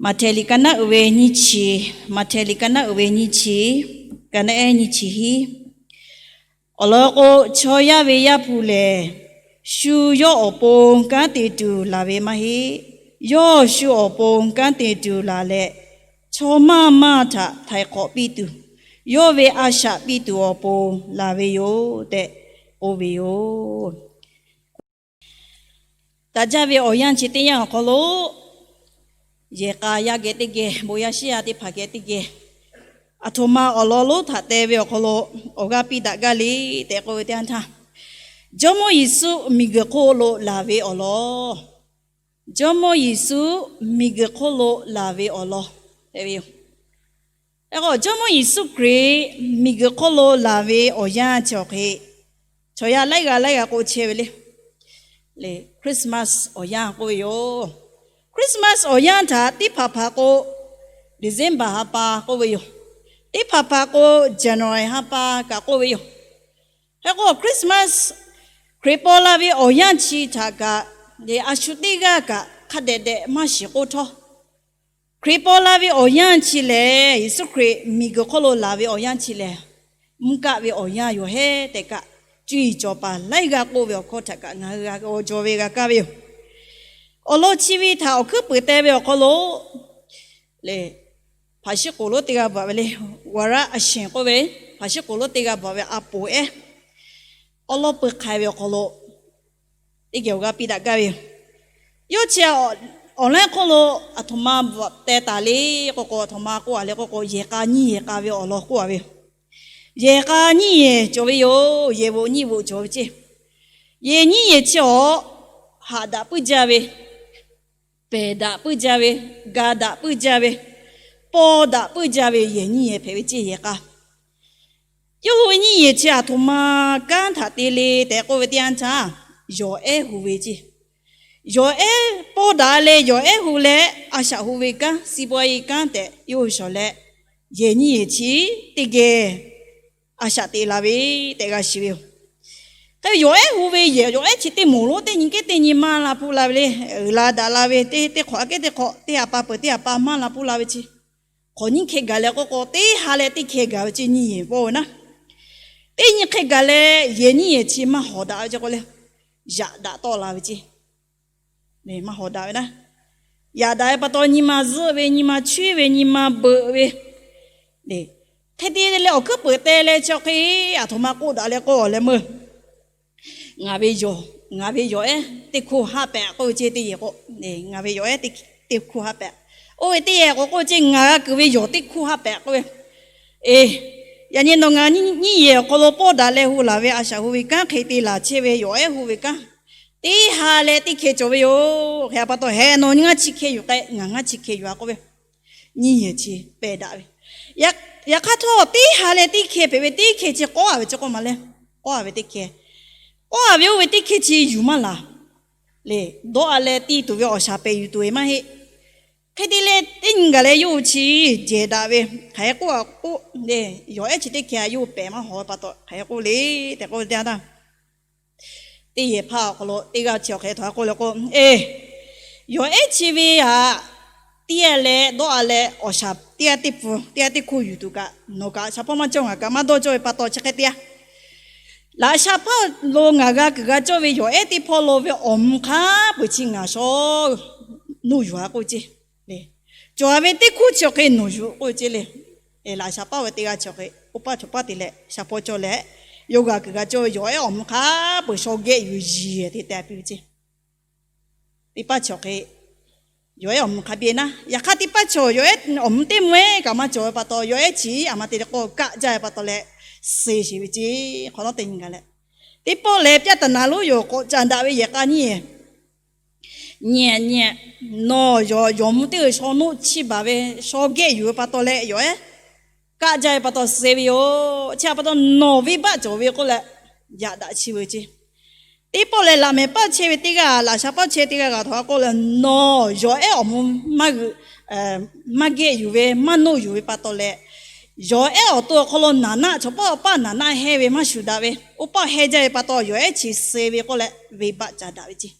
Maꞈhtehˍ liꞈ ka naˆ uiˍ ve nyiˇ chi, Maꞈhtehˍ liꞈ ka naˆ uiˍ ve nyiˇ chi, ka naˆ ehˉ nyiˇ chi hiˉ. Awˬ lawn k'o, chaw yaˇ ve Yaˇ hpu lehˬ, shu yawˇ awˬ pon kanˉ te tuˬ laˬ ve maˇ heˆ. Yawˇ shu awˬ pon kanˉ te tuˬ laˬ leh, chaw maˇ maˇ htaꞈ htaiˍ hk'awꞈ piˇ tuˬ, yawˇ ve a shaꞈ piˇ tuˬ awˬ pon laˬ ve yoˬ tehꞈ k'oˆ ve yoˬ. Daꞈ jaˇ ve awˬ yanˇ chi teˇ yanˇ awˬ hk'aw lo, yehˬ k'a yaˇ geh teˇ geh, bon yaˇ shiˉ yaˇ teˇ hpaˍ geh teˇ geh, aˬ htoꞈ ma awˬ lawn lonˉ htaꞈ te ve awˬ hk'aw lo awˬ g'aˇ piˇ daꞈ gaˇ le tehꞈ k'oˆ ve teˇ yanˇ htaˇ, Jawˇmawˇ Yeˍsuˆ miˬguiˬ hk'oˆ lo laˬ ve awˬ lawn, Jawˇmawˇ Yeˍsuˆ miˬguiˬ hk'oˆ lo laˬ ve awˬ lawn tehꞈ ve yoˬ. Hk'e k'o, Jawˇmawˇ Yeˍsuˆ Hkriꞈ miˬguiˬ hk'oˆ lo laˬ ve awˬ yanˇ chi awˬ hk'e, chaw yaˇ laiˉ g'aˇ laiˉ g'aˇ k'oˆ chehˇ ve le. Lehˬ, Christmas awˬ yanˇ k'oˆ ve yoˬ. Christmas awˬ yanˇ htaꞈ teˇ hpaˍ hpaˍ k'o, December ha pa k'oˆ ve yoˬ. Teˇ hpaˍ hpaˍ k'o, January ha pa kaꞈ k'oˆ ve yoˬ. Hk'e k'o, Christmas Hkriꞈ paw la ve awˬ yanˇ chi htaꞈ kaꞈ, lehˬ a shu teˇ g'aˇ kaꞈ hk'a dehꞈ dehꞈ maˇ shiˍ k'oˆ htawˇ, Hkriꞈ paw la ve awˬ yanˇ chi lehˬ, Yeˍsuˆ Hkriꞈ miˬguiˬ hk'oˆ lo laˬ ve awˬ yanˇ chi lehˬ, mvuhˇ kaˆ ve awˬ yanˇ yoˬ hehˉ tehꞈ kaꞈ, cuˇ yiˍ cawˬ paˍ laiˉ g'aˇ k'oˆ ve awˬ hkawˇ htaꞈ kaꞈ ngaˬ hui g'a g'aw jaw ve g'a kaˇ ve yoˬ. Awˬ lawn chi ve htaꞈ awˬ hkuiˉ peuˍ te ve awˬ hk'aw lo, lehˬ, hpaˍ shiˉ k'oˍ lonˉ teˇ g'aˇ bvuhꞈ ve le, ဝါရအရှင် k'oˆ ve, hpaˍ shiˉ k'oˍ lonˉ teˇ g'aˇ bvuhꞈ ve a poˍ ehˉ awˉ lawˉ peu hk'ai ve awˬ hk'aw lo, teˇ geh awˬ g'aˇ piˇ daꞈ gaˇ ve yoˬ. Yawˇ chi online hk'oˆ lo aˬ htoꞈ ma bvuhꞈ teh taˍ le k'oˆ k'o, aˬ htoꞈ ma k'oˆ a le k'oˆ k'o, yehˬ k'a nyiˇ yehˬ k'a ve awˬ lawn k'oˆ a ve yoˬ. Yehˬ k'a nyiˇ yehˬ cawˬ ve yoˬ. Yehˬ voꞈ nyiˇ voꞈ cawˬ ve ceˇ. Yehˬ nyiˇ yehˬ chi awˬ, haꞈ daꞈ puiˉ jaˇ ve, pehˬ daꞈ puiˉ jaˇ ve, ga daꞈ puiˉ jaˇ ve, paw daꞈ puiˉ jaˇ ve yehˬ nyiˇ yehˬ hpehꞈ ve ceˇ yehˬ k'a. Yawˇ hui ve nyiˇ yehˬ chi aˬ htoꞈ ma kanˉ htaꞈ te le tehꞈ k'oˆ ve teˇ yanˇ htaˇ, yawˬ ehˉ hu ve ceˇ. Yawˬ ehˉ paw daꞈ leh yawˬ ehˉ hu leh a shaꞈ hu ve kanˉ, စီးပွားရေး kanˉ tehꞈ yawˇ hui shawˍ leh, yehˬ nyiˇ yehˬ chi teˇ geh a shaꞈ te la ve tehꞈ g'a shiˍ ve yoˬ. Hk'e yawˬ ehˉ hu ve yehˬ, yawˬ ehˉ chi teˇ moˍ lonˉ teˇ nyi kehˉ teˇ nyi maˇ la hpuˇ la ve le. Uiˍ la daꞈ la ve teˇ teˇ hk'awꞈ a kehˉ teˇ hk'awꞈ, teˇ ha pa peuˬ teˇ ha pa maˇ la hpuˇ la ve chi, hk'awꞈ nyiˇ hkeh gaˬ leh k'oˆ k'o, teˇ ha leh teˇ hkeh gaˬ ve ceˇ nyiˇ yehˬ pawˆ ve naˉ. Teˇ nyi hkeh gaˬ leh yehˬ nyiˇ yehˬ chi maˇ hawˍ daꞈ ve ceˇ k'o le, yaꞈ daꞈ tawˆ la ve ceˇ. Maˇ hawˍ daꞈ ve naˉ. Yaꞈ daꞈ ve pa taw nyi ma zuhˆ ve, nyi ma chehˇ ve, nyi ma beuꞈ ve, hk'e te leh awˬ hkuiˉ peuˍ te leh chi awˬ hk'e, aˬ htoꞈ ma k'oˆ daꞈ leh k'oˆ leh meuˇ, ngaˬ ve yawˬ, ngaˬ ve yawˬ ehˉ teˇ hkoˇ haˆ pehꞈ k'oˆ ve ceˇ teˇ yehˬ k'o, ngaˬ ve yawˬ ehˉ teˇ hkoˇ haˆ pehꞈ. Oˇ ve teˇ yehˬ k'o k'oˆ ve ceˇ, ngaˬ g'a kuiˬ ve yawˬ teˇ hkoˇ haˆ pehꞈ k'oˆ ve. Eˬ, yaꞈ nyi nawˬ ngaˬ nyiˇ yehˬ awˬ hk'aw lo pawˆ daꞈ leh hu laˬ ve a shaꞈ hu ve kanˉ hk'e te laˬ chehˇ ve yawˬ ehˉ hu ve kanˉ, teˇ ha leh teˇ hkeh cawˬ ve yoˬ. Hk'e a pa taw heh nawˬ ngaˇ chi hkeh yuˬ k'ai, ngaˬ ngaˇ chi hkeh yuˬ a k'oˆ ve, nyiˇ yehˬ chi pehˬ daꞈ ve. Yaꞈ hk'aˇ htawˇ teˇ ha leh teˇ hkeh hpehꞈ ve teˇ hkeh chi k'awˇ a ve chi k'oˆ ma le. K'awˇ a ve teˇ hkeh, k'awˇ a ve oˇ ve teˇ hkeh chi yuˬ maˇ laˬ. Lehˬ dawˇ a leh tiˇ tuˬ ve awˬ shaˍ pehˍ yuˬ tuˬ ve maˇ heˆ. Hk'e te leh teˇ nyi gaˬ leh yawˇ hui chi jehˬ daꞈ ve, hk'aˬ hk'e k'oˆ a k'oˆ le, yawˬ ehˉ chi teˇ hkeh a yawˇ hui pehˬ maˇ hawˍ ve pa taw hk'aˬ hk'e k'oˆ le tehꞈ k'oˆ ve teˇ yanˇ htaˇ, teˇ yehˬ hpaˇ awˬ hk'aw lo teˇ g'aˇ chi awˬ hk'e htaꞈ k'oˆ le k'o, eˬ, yawˬ ehˉ chi ve aꞈ, tiˇ a leh dawˇ a leh awˬ shaˍ teˇ g'aˇ teˇ pfuhˍ, teˇ g'aˇ teˇ hkoˇ yuˬ tuˬ kaꞈ, nawˬ kaꞈ shaˍ pawˇ maˇ cawˇ, ngaˬ kaꞈ maˇ dawˇ cawˇ ve pa taw chi hk'e te a. Laꞈ sha hpaˇ lo ngaˬ g'a kuiˬ g'a cawˇ ve yawˬ ehˉ teˇ hpawˇ lo ve awˬ mvuh hk'a peuˬ chi ngaˬ shaw nuˇ yuˬ a k'oˆ ve ceˇ. Cawˬ a ve teˇ hkoˇ chi awˬ hk'e nawˬ yuˬ k'oˆ ve ceˇ le. Laꞈ sha paˇ ve teˇ g'aˇ chi awˬ hk'e oˇ paˇ chaw paˇ te leh shaˍ pawˇ cawˇ leh, yawˇ g'a kuiˬ g'a cawˇ ve yawˬ ehˉ awˬ mvuh hk'a peuˬ shaw geh yuˬ yiˬ te tehꞈ piˇ ve ceˇ. Teˇ paˇ chi awˬ hk'e yawˬ ehˉ awˬ mvuh hk'a biˇ naˉ. Yaꞈ hk'aˇ teˇ paˇ chi yawˬ ehˉ awˬ mvuh teˇ mvuh ehˉ kaꞈ maˇ cawˬ ve pa taw, yawˬ ehˉ chi a ma te leh k'o kaˆ jaˇ ve pa taw leh, suh sheˍ ve ceˇ. Hk'awꞈ nawˉ teˇ nyi gaˬ leh, teˇ pawˆ lehˬ ပြဿနာ lonˉ yoˬ k'awꞈ ca daꞈ ve yehˬ k'a nyiˇ yehˬ nyi nyi, nawˬ yawˬ mvuh teˇ g'aˇ shaw nuˆ chiˇ baˬ ve shaw geh yuˬ ve pa taw leh yawˬ ehˉ kaˆ jaˇ ve pa taw suh ve yoˬ. Chi a pa taw nawˬ venˇbaˆ cawˬ ve k'oˆ leh, yaꞈ daꞈ chi ve ceˇ. Teˇ pawˆ lehˬ laꞈ mehˍ paˇ chehˇ ve teˇ g'aˇ, laꞈ sha paˇ chehˇ teˇ g'aˇ g'a htaꞈ k'oˆ leh, nawˬ yawˬ ehˉ awˬ mvuh maˇ g'euꞈ, maˇ geh yuˬ ve maˇ noˆ yuˬ ve pa taw leh, yawˬ ehˉ awˬ to awˬ hk'aw lo naˍ naˆ, chaw paˇ awˬ paˇ naˍ naˆ heh ve maˇ shuˍ daꞈ ve, oˇ paˆ heh jaˇ ve pa taw yawˬ ehˉ chi suh ve k'oˆ leh venˇbaˆ ca daꞈ ve ceˇ.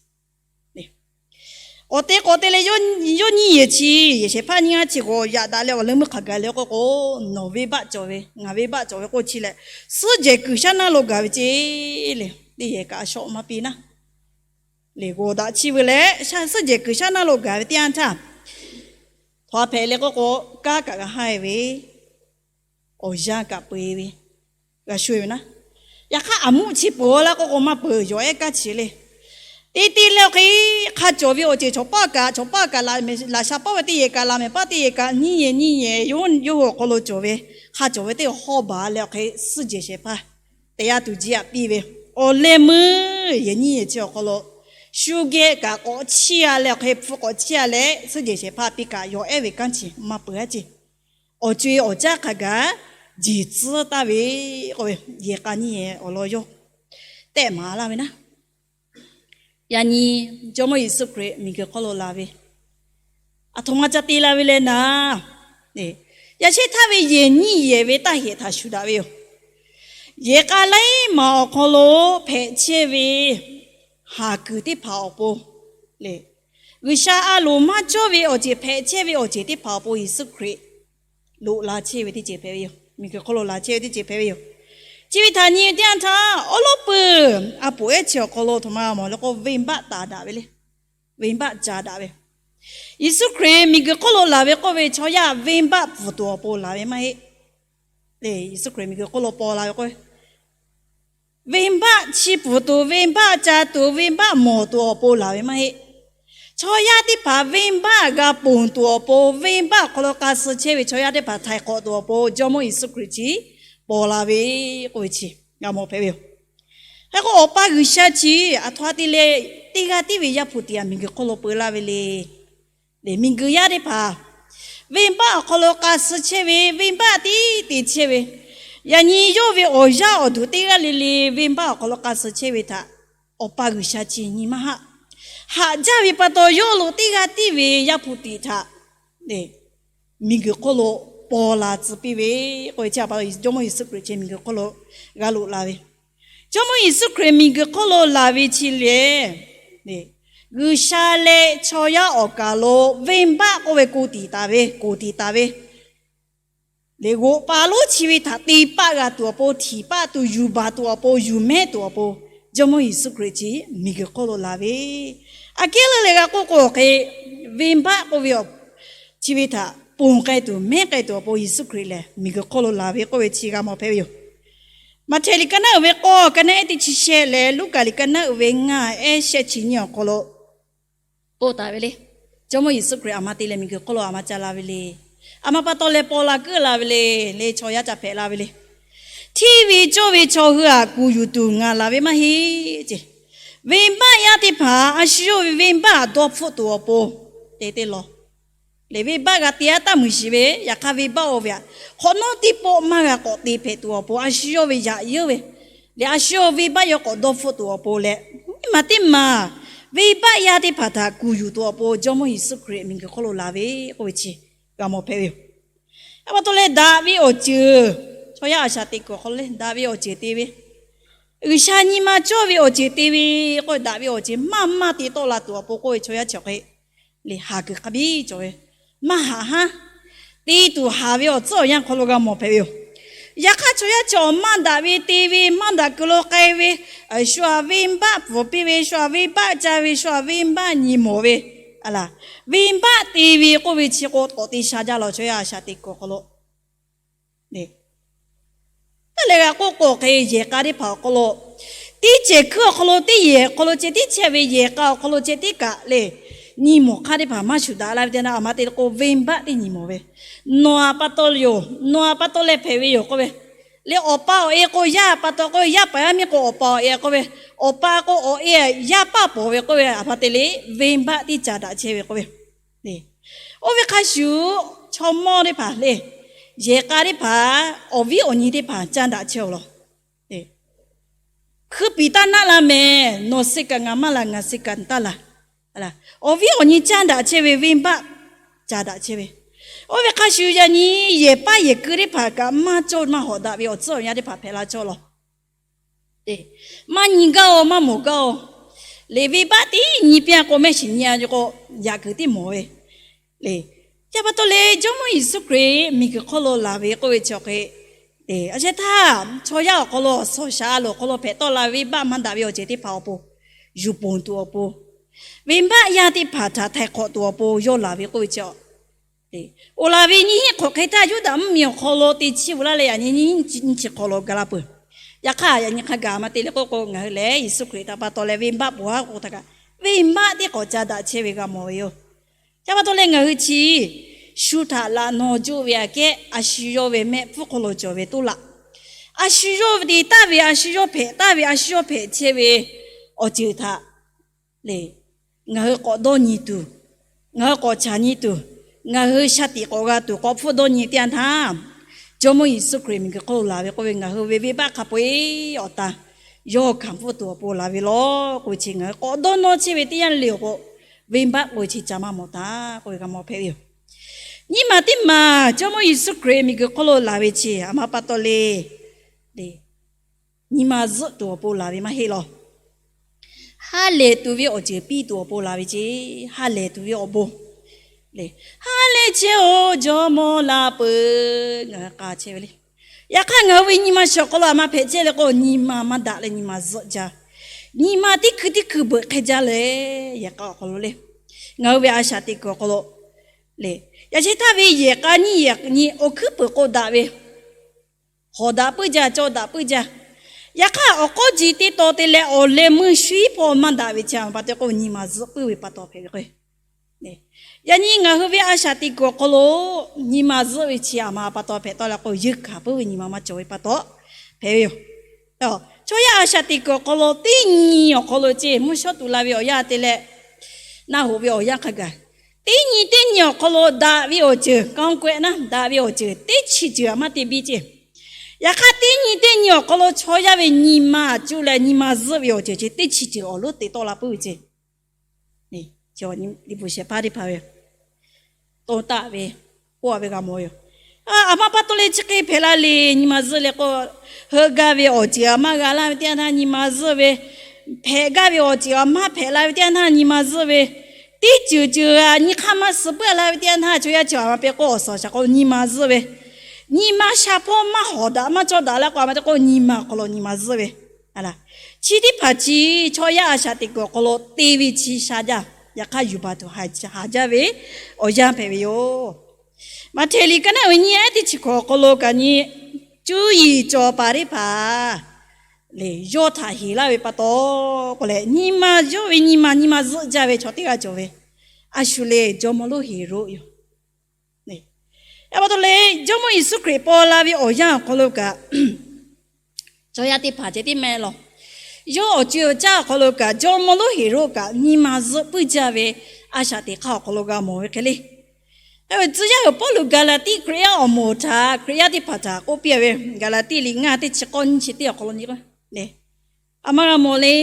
K'awꞈ te k'awꞈ te leh, yawˇ nyiˇ yehˬ chi, yehˬ shehˍ hpaˇ nyiˇ g'aˇ chi k'awꞈ yaꞈ daꞈ leh awˬ leh meuˇ hk'aˬ gaˬ le k'oˆ k'o, nawˬ venˇbaˆ cawˬ ve, ngaˬ venˇbaˆ cawˬ ve k'oˆ chi leh, suhˉ jehˬ kuiˬ shaˉ naˇ lo gaˬ ve ce le. Teˇ yehˬ kaꞈ a shawˆ maˇ piˇ naˉ, le g'awˬ daꞈ chi ve leh, suhˉ jehˬ kuiˬ shaˉ naˇ lo gaˬ ve teˇ yanˇ htaˇ, htaw a hpehꞈ le k'oˆ k'o, kanˉ kaꞈ g'a haˇ ve, awˬ yanˇ kaꞈ peu eˬ ve, g'a sho ve naˉ. Yaꞈ hk'aˇ, aˬ mvuhˇ chi peuˬ laˇ k'oˆ k'o, maˇ peuˬ, yawˬ ehˉ kanˉ chi le. Te te leh awˬ hk'e, hk'a cawˬ ve awˬ ceuˬ chaw paˇ kaꞈ, chaw paˇ kaꞈ laꞈ sha paˇ ve teˇ yehˬ kaꞈ, laꞈ mehˍ paˇ teˇ yehˬ kaꞈ, nyiˇ yehˬ nyiˇ yehˬ yawˇ hui awˬ hk'aw lo cawˬ ve, hk'a cawˬ ve teˇ hawˉ baˬ leh awˬ hk'e, suhˉ jehˬ shehˍ hpaˇ te yaˇ tuˬ jiˇ aꞈ piˇ ve, awˬ leh meuˇ yehˬ nyiˇ yehˬ chi awˬ hk'aw lo shu geh kaꞈ k'awꞈ chiˇ a leh awˬ hk'e, hpu k'awꞈ chiˇ a leh, suhˉ jehˬ shehˍ hpaˇ piˇ kaꞈ yawˬ ehˉ ve kanˉ chi maˇ peuˬ a ce. Awˬ co e awˬ caˉ hk'a gaˬ jeˬ tcuhˉ taˍ ve k'oˆ ve, yehˬ k'a nyiˇ yehˬ awˬ lawn yawˇ tehꞈ maˍ laˇ ve naˉ. Yaꞈ nyi Jawˇmawˇ Yeˍsuˆ Hkriꞈ miˬguiˬ hk'oˆ lo laˬ ve, aˬ htoꞈ ma ca te la ve leh naˉ, yaꞈ shehˆ htaˇ ve yehˬ nyiˇ yehˬ ve taˇ hehꞈ htaꞈ shuˍ daꞈ ve yoˬ. Yehˬ k'a laiˉ maˬ awˬ hk'aw lo hpehꞈ chehˇ ve haˍ kuiˬ teˇ hpaˍ awˬ pon le, G'uiˬsha a loˍ maˇ cawˇ ve awˬ ceuˬ hpehꞈ chehˇ ve awˬ ceuˬ teˇ hpaˍ awˬ pon Yeˍsuˆ Hkriꞈ loꞈ la chehˇ ve teˇ ceuˬ hpehꞈ ve yoˬ. Miˬguiˬ hk'oˆ lo laˬ chehˇ ve teˇ ceuˬ hpehꞈ ve yoˬ. Chi ve htaꞈ nyi ve teˇ yanˇ htaˇ, awˉ lawˉ peuˬ a poˍ ehˉ chi awˬ hk'aw lo htoꞈ ma mawˬ le k'o, venˇbaˆ taˍ daꞈ ve le. Venˇbaˆ ca daꞈ ve. Yeˍsuˆ Hkriꞈ miˬguiˬ hk'oˆ lo laˬ ve k'oˆ ve, chaw yaˇ venˇbaˆ pfuhˍ tuˬ awˬ pon laˬ ve maˇ heˆ. Yeˍsuˆ Hkriꞈ miˬguiˬ hk'oˆ lo paw la ve k'o, venˇbaˆ chi pfuhˍ tuˬ, venˇbaˆ ca tuˬ, venˇbaˆ mawˬ tuˬ awˬ pon laˬ ve maˇ heˆ. Chaw yaˇ teˇ hpaˍ venˇbaˆ g'a ponˬ tuˬ awˬ pon, venˇbaˆ awˬ hk'aw lo k'a suh chehˇ ve chaw yaˇ teˇ hpaˍ htaiˍ hk'awꞈ tuˬ awˬ pon Jawˇmawˇ Yeˍsuˆ Hkriꞈ chi paw la ve k'oˆ ve chi g'a mawˬ hpehꞈ ve yoˬ. Hk'e k'o, Awˬ pa G'uiˬsha chi aˬ htoꞈ ma te leh teˇ g'aˇ tiˉ ve Yaˇ hpu tiꞈ miˬguiˬ hk'oˆ lo peu laˇ ve le. Miˬguiˬ yaˇ teˇ hpaˍ venˇbaˆ awˬ hk'aw lo k'a suh chehˇ ve, venˇbaˆ tiˉ te chehˇ ve, yaꞈ nyi yawˇ ve awˬ yaˇ awˬ duˬ teˇ g'aˇ le le venˇbaˆ awˬ hk'aw lo k'a suh chehˇ ve htaꞈ Awˬ pa G'uiˬsha chi nyi maˇ haˆ. Haꞈ jaˇ ve pa taw, yawˇ lo teˇ g'aˇ tiˉ ve Yaˇ hpu tiꞈ htaꞈ miˬguiˬ hk'oˆ lo paw la tcuh piˇ ve k'oˆ ve chi pa taw, Jawˇmawˇ Yeˍsuˆ Hkriꞈ chi miˬguiˬ hk'oˆ lo g'a loꞈ la ve. Jawˇmawˇ Yeˍsuˆ Hkriꞈ miˬguiˬ hk'oˆ lo laˬ ve chi lehˬ, G'uiˬsha leh chaw yaˇ awˬ kaˍ lo venˇbaˆ k'oˆ ve ko tiꞈ taˍ ve, koˬ tiꞈ taˍ ve, le g'oꞈ pa lonˉ chi ve htaꞈ te paˆ g'a tuˬ awˬ pon, htiˍ paˆ tuˬ, yuˬ baˬ tuˬ awˬ pon, yuˬ mehˉ tuˬ awˬ pon, Jawˇmawˇ Yeˍsuˆ Hkriꞈ chi miˬguiˬ hk'oˆ lo laˬ ve. Aꞈ kehˉ leuˉ leh g'a k'oˆ k'o hk'e, venˇbaˆ k'oˆ ve chi ve htaꞈ ponˬ k'ai tuˬ, mehˉ k'ai tuˬ awˬ pon Yeˍsuˆ Hkriꞈ lehˬ miˬguiˬ hk'oˆ lo laˬ ve k'oˆ ve chi g'a mawˬ hpehꞈ ve yoˬ. Maꞈhtehˍ liꞈ ka naˉ uiˍ ve k'awˇ, ka naˉ ehˉ teˇ chi shehˆ leh Luˉkaꞈ liꞈ ka naˉ uiˍ ve ngaˇ ehˉ shehˆ chi nyiˇ awˬ hk'aw lo k'oˆ taˍ ve le. Jawˇmawˇ Yeˍsuˆ Hkriꞈ aˬ ma te leh miˬguiˬ hk'oˆ lo aˬ ma ca la ve le. Aˬ ma pa taw leh paw la keuˆ la ve le. Le chaw yaˇ ca hpehꞈ la ve le. Hteˇ ve cawˇ ve chaw hui aꞈ kuˬ yuˬ tuˬ ngaˬ laˬ ve maˇ heˆ ce. Venˇbaˆ yaˇ teˇ hpaˍ a shu yawˇ ve venˇbaˆ dawˇ hpfuhˆ tuˬ awˬ pon te teˇ law. Le venˇbaˆ g'a te aˉ taˇ muiˬ shiˍ ve, yaꞈ hk'aˇ venˇbaˆ oˇ ve aꞈ hk'awꞈ nawˉ teˇ pawˆ maˇ g'a k'awꞈ te hpehꞈ tuˬ awˬ pon, a shu yawˇ ve yaꞈ yeuˉ ve, le a shu yawˇ venˇbaˆ yawˇ k'awꞈ dawˇ hpfuhˆ tuˬ awˬ pon leh, nyiˇ maˬ teˇ maˬ venˇbaˆ yaˇ teˇ hpaˍ htaꞈ kuˬ yuˬ tuˬ awˬ pon Jawˇmawˇ Yeˍsuˆ Hkriꞈ miˬguiˬ hk'oˆ lo laˬ ve k'oˆ ve chi g'a mawˬ hpehꞈ ve yoˬ. A pa taw leh daꞈ ve awˬ ceuˬ, chaw yaˇ a shaꞈ teꞈ kuiˬ awˬ hk'aw lo leh daꞈ ve awˬ ceuˬ te ve, G'uiˬsha nyi ma cawˇ ve awˬ ceuˬ te ve k'oˆ ve, daꞈ ve awˬ ceuˬ maˇ maˇ te tawˆ la tuˬ awˬ pon k'oˆ ve, chaw yaˇ chi hk'e le haˍ kuiˬ hk'a biˇ cawˬ ve, maˇ haꞈ haˉ te tuˬ haˍ ve awˬ tcuhˉ awˬ yanˇ hk'aw lo g'a mawˬ hpehꞈ ve yoˬ. Yaꞈ hk'aˇ, chaw yaˇ chi awˬ maˇ daꞈ ve te ve, maˇ daꞈ kuiˬ lo k'ai ve, shu aꞈ venˇbaˆ pfuhˍ piˇ ve, shu aꞈ venˇbaˆ ca ve, shu aꞈ venˇbaˆ nyi mawˬ ve, a laˬ, venˇbaˆ te ve k'oˆ ve chi k'o, k'awꞈ te sha jaˇ law, chaw yaˇ a shaꞈ teꞈ kuiˬ awˬ hk'aw lo. Taˇ leh g'a k'oˆ k'o hk'e, yehˬ k'a teˇ hpaˍ awˬ hk'aw lo, teˇ cehˬ hkuiˉ awˬ hk'aw lo, teˇ yehˬ awˬ hk'aw lo ceh tiˉ chehˇ ve, yehˬ k'a awˬ hk'aw lo ceh tiˉ kaꞈ le, nyi mawˬ hk'aˇ teˇ hpaˍ maˇ shuˍ daꞈ la ve te na, aˬ ma te k'o venˇbaˆ teˇ nyi mawˬ ve, nawˬ aꞈ pa taw yoˬ, nawˬ aꞈ pa taw leh hpehꞈ ve yoˬ k'oˆ ve, le awˬ pa awˬ e k'o yaˇ pa taw k'oˆ ve, yaˇ paˍ yaˇ miˇ k'o awˬ pa awˬ e k'oˆ ve, awˬ pa k'o awˬ e yaˇ paˇ pawˍ ve k'oˆ ve, aˬ htoꞈ ma te le, venˇbaˆ teˇ ca daꞈ chehˇ ve k'oˆ ve. Oˇ ve hk'a shuˍ, chaw mawˇ teˇ hpaˍ le, yehˬ k'a teˇ hpaˍ, awˬ viˉ awˬ nyi teˇ hpaˍ caˇ daꞈ chehˇ-oˬ law. Hkui piˍ taˇ naˆ la mehˍ, nawˬ suh kaꞈ ngaˬ maˇ laˬ, ngaˬ suh kaꞈ taˇ laˬ. Awˬ viˉ awˬ nyi caˇ daꞈ chehˇ ve, venˇbaˆ ca daꞈ chehˇ ve. Oˇ ve hk'a shuˍ, yaꞈ nyi yehˬ paˇ yehˬ ku teˇ hpaˍ kaꞈ maˇ cawˇ maˇ hawꞈ daꞈ ve awˬ tcuhˉ awˬ yanˇ teˇ hpaˍ hpehꞈ la cawˇ law. Maˇ nyi gaˇ-oˬ, maˇ mawˬ gaˇ-oˬ. Leˍviˆ venˇbaˆ teˇ nyi piˇ-a k'o, mehˆ shiˍ nyi-a k'o, yaꞈ kuiˬ tiˉ mawˬ ve le. Chi pa taw leh Jawˇmawˇ Yeˍsuˆ Hkriꞈ miˬguiˬ hk'oˆ lo laˬ ve k'oˆ ve chi awˬ hk'e, a sheh htaˇ chaw yaˇ awˬ hk'aw lo, awˬ suhˍ awˬ shaˍ a loˍ awˬ hk'aw lo hpehꞈ tawˆ la ve venˇbaˆ maˇ daꞈ ve awˬ ceuˬ teˇ hpaˍ awˬ pon yuˬ ponˬ tuˬ awˬ pon, venˇbaˆ yaˇ teˇ hpaˍ htaꞈ htaiˍ hk'awꞈ tuˬ awˬ pon yawˇ laˬ ve k'oˆ ve chi awˬ, oˬ laˬ ve nyiˇ hinˉ hk'awꞈ hk'e htaˇ, Yuˇdaꞈ mvuhˇmiˬ awˬ hk'aw lo teˇ chiˇ vuiˬ laˇ leh yaꞈ nyi nyiˇ chi hk'awꞈ lo gaˬ la peuˬ. Yaꞈ hk'aˇ yaꞈ nyi hk'a gaˬ maˇ te leh k'oˆ k'o, ngaˬ hui lehˬ Yeˍsuˆ Hkriꞈ htaꞈ pa taw leh venˇbaˆ ponˬ-a k'o htaˇ kaꞈ, venˇbaˆ teˇ k'awꞈ ca daꞈ chehˇ ve g'a mawˬ ve yoˬ. Chi pa taw leh ngaˬ hui chi shu htaꞈ laꞈ naw joˆ ve aꞈ kehˉ a shu yawˇ ve mehˆ hpfuhˇ hk'aw lo cawˬ ve toˇ laꞈ, a shu yawˇ te taˍ ve, a shu yawˇ hpehꞈ taˍ ve, a shu yawˇ hpehꞈ chehˇ ve awˬ ceuˬ htaꞈ le, ngaˬ hui k'awꞈ dawˇ nyi tuˬ, ngaˬ hui k'awꞈ caˍ nyi tuˬ, ngaˬ hui shaˍ tiꞈ k'awꞈ g'a tuˬ k'awꞈ hpfuhˆ dawˇ nyi teˇ yanˇ htaˇ, Jawˇmawˇ Yeˍsuˆ Hkriꞈ miˬguiˬ hk'oˆ lo laˬ ve k'oˆ ve, ngaˬ hui ve venˇbaˆ hk'a peu-eˬ awˬ tan yawˇ hkanˍ hpfuhˆ tuˬ awˬ pon laˬ ve law k'oˆ ve chi, ngaˬ hui k'awꞈ dawˇ nawˇ chehˇ ve teˇ yanˇ le awˬ k'o, venˇbaˆ k'oˆ ve chi ca maˇ mawˬ taˍ k'oˆ ve g'a mawˬ hpehꞈ ve yoˬ. Nyiˇ maˬ teˇ maˬ Jawˇmawˇ Yeˍsuˆ Hkriꞈ miˬguiˬ hk'oˆ lo laˬ ve chi a ma pa taw le, le, nyi ma zuhˆ tuˬ awˬ pon laˬ ve maˇ heˆ law. Ha lehˬ tuˬ ve awˬ ceuˬ piˇ tuˬ awˬ pon laˬ ve ce. Ha lehˬ tuˬ ve awˬ bon le, ha lehˬ chehˇ-oˬ, jawˇmawˇ la peuˬ, ngaˬ hui k'a chehˇ ve le. Yaꞈ hk'aˇ ngaˬ hui ve nyi ma shiˍ awˬ hk'aw lo a ma hpehꞈ chehˇ le k'o, nyi ma maˇ daꞈ leh nyi ma zuhˆ jaˇ. Nyi ma teˇ hkui teˇ hkui beuꞈ hk'e jaˇ leh, yehˬ k'a awˬ hk'aw lo le, ngaˬ hui ve a shaꞈ teꞈ kuiˬ awˬ hk'aw lo le, yaꞈ chehˇ htaˇ ve yehˬ k'a nyiˇ yehˬ nyi awˬ hkuiˉ peuˬ k'o daꞈ ve, hawˍ daꞈ puiˉ jaˇ, cawˇ daꞈ puiˉ jaˇ. Yaꞈ hk'aˇ awˬ k'awˇ ji te taw te leh awˬ leh meuˇ shuiˉ hpawˇ maˇ daꞈ ve chi a ma pa taw k'o, nyi ma zuhˆ puiˉ ve pa taw hpehꞈ ve k'o, yaꞈ nyi ngaˬ hui ve a shaꞈ teꞈ kuiˬ awˬ hk'aw lo nyi ma zuhˆ ve chi a ma pa taw hpehꞈ taw leh k'o, yeunˇ hkanˍ puiˉ ve nyi ma maˇ cawˬ ve pa taw hpehꞈ ve yoˬ. Chaw yaˇ a shaꞈ teꞈ kuiˬ awˬ hk'aw lo teˇ nyi awˬ hk'aw lo ce, mvuhˇ shawˉ tuꞈ la ve awˬ yanˇ te leh naˆ hoꞈ ve awˬ yanˇ hk'a gaˬ, teˇ nyi teˇ nyi awˬ hk'aw lo daꞈ ve awˬ ceuˬ kanˇ kawehˆ naˉ, daꞈ ve awˬ ceuˬ teˇ chi ceuˬ a maˇ te biˇ ce. Yaꞈ hk'aˇ teˇ nyi teˇ nyi awˬ hk'aw lo chaw yaˇ ve nyi ma cuˇ leh nyi ma zuhˆ ve awˬ ceuˬ chi teˇ chi ceuˬ awˬ lonˉ te tawˆ la puiˉ ve ce. Liꞈ bvuhꞈ shehˍ hpaˇ teˇ hpaˍ ve to taˆ ve k'oˆ a ve g'a mawˬ yoˬ. A ma pa taw leh chi hk'e hpehꞈ la le, nyi ma zuhˆ leh k'o, heuˆ gaˇ ve awˬ ceuˬ a maˇ g'a laˇ ve teˇ yanˇ htaˇ nyi ma zuhˆ ve, hpehꞈ gaˇ ve awˬ ceuˬ a maˇ hpehꞈ la ve teˇ yanˇ htaˇ nyi ma zuhˆ ve, teˇ ceuˬ ceuˬ a nyi hk'aˇ maˇ suh puiˉ a la ve teˇ yanˇ htaˇ, chaw yaˇ chi a ma pehꞈ k'o awˬ suhˍ awˬ shaˍ hk'aw lo nyi ma zuhˆ ve, nyi ma sha hpawˇ maˇ hawˍ daꞈ maˇ cawˇ daꞈ la k'o a ma te k'o nyi ma awˬ hk'aw lo nyi ma zuhˆ ve, chi teˇ hpaˍ chi chaw yaˇ a shaꞈ teꞈ kuiˬ awˬ hk'aw lo te ve chi sha jaˇ. Yaꞈ hk'aˇ yuˬ baˬ tuˬ haˍ jaˇ ve awˬ yanˇ hpehꞈ ve yoˬ. Maꞈhtehˍ liꞈ ka naˆ ve nyiˇ ehˉ teˇ chi hkawꞈ awˬ hk'aw lo kaꞈ nyi, cuˇ yiˍ cawˬ paˍ teˇ hpaˍ le, yawˇ htaꞈ heˍ laˇ ve pa taw k'o leh, nyi ma yawˇ ve nyi ma nyi ma zuhˆ jaˇ ve chaw teˇ g'aˇ cawˬ ve, a shu le jawˇmawˇ lonˉ Heˍroˆ yoˬ. A pa taw leh Jawˇmawˇ Yeˍsuˆ Hkriꞈ paw la ve awˬ yanˇ awˬ hk'aw lo kaꞈ, chaw yaˇ teˇ hpaˍ ceh tiˉ mehˆ lawˬ. Yawˇ awˬ co awˬ caˇ awˬ hk'aw lo kaꞈ, jawˇmawˇ lonˉ Heˍroˆ kaꞈ nyi ma zuhˆ puiˉ jaˇ ve a shaꞈ teꞈ hk'aˇ awˬ hk'aw lo g'a mawˬ ve hk'e le. Tcuh yaˇ uiˍ Pawˇluꞈ Gaˍlaˍtiˆ Hkriꞈ yaˇ awˬ moˍ htaꞈ, Hkriꞈ yaˇ teˇ hpaˍ htaꞈ k'oˆ piˇ ve, Gaˍlaˍtiˆ liꞈ ngaˇ teˇ chi k'awˇ nyiˇ chi teˇ awˬ hk'aw lo nyi k'o, a ma g'a mawˬ le.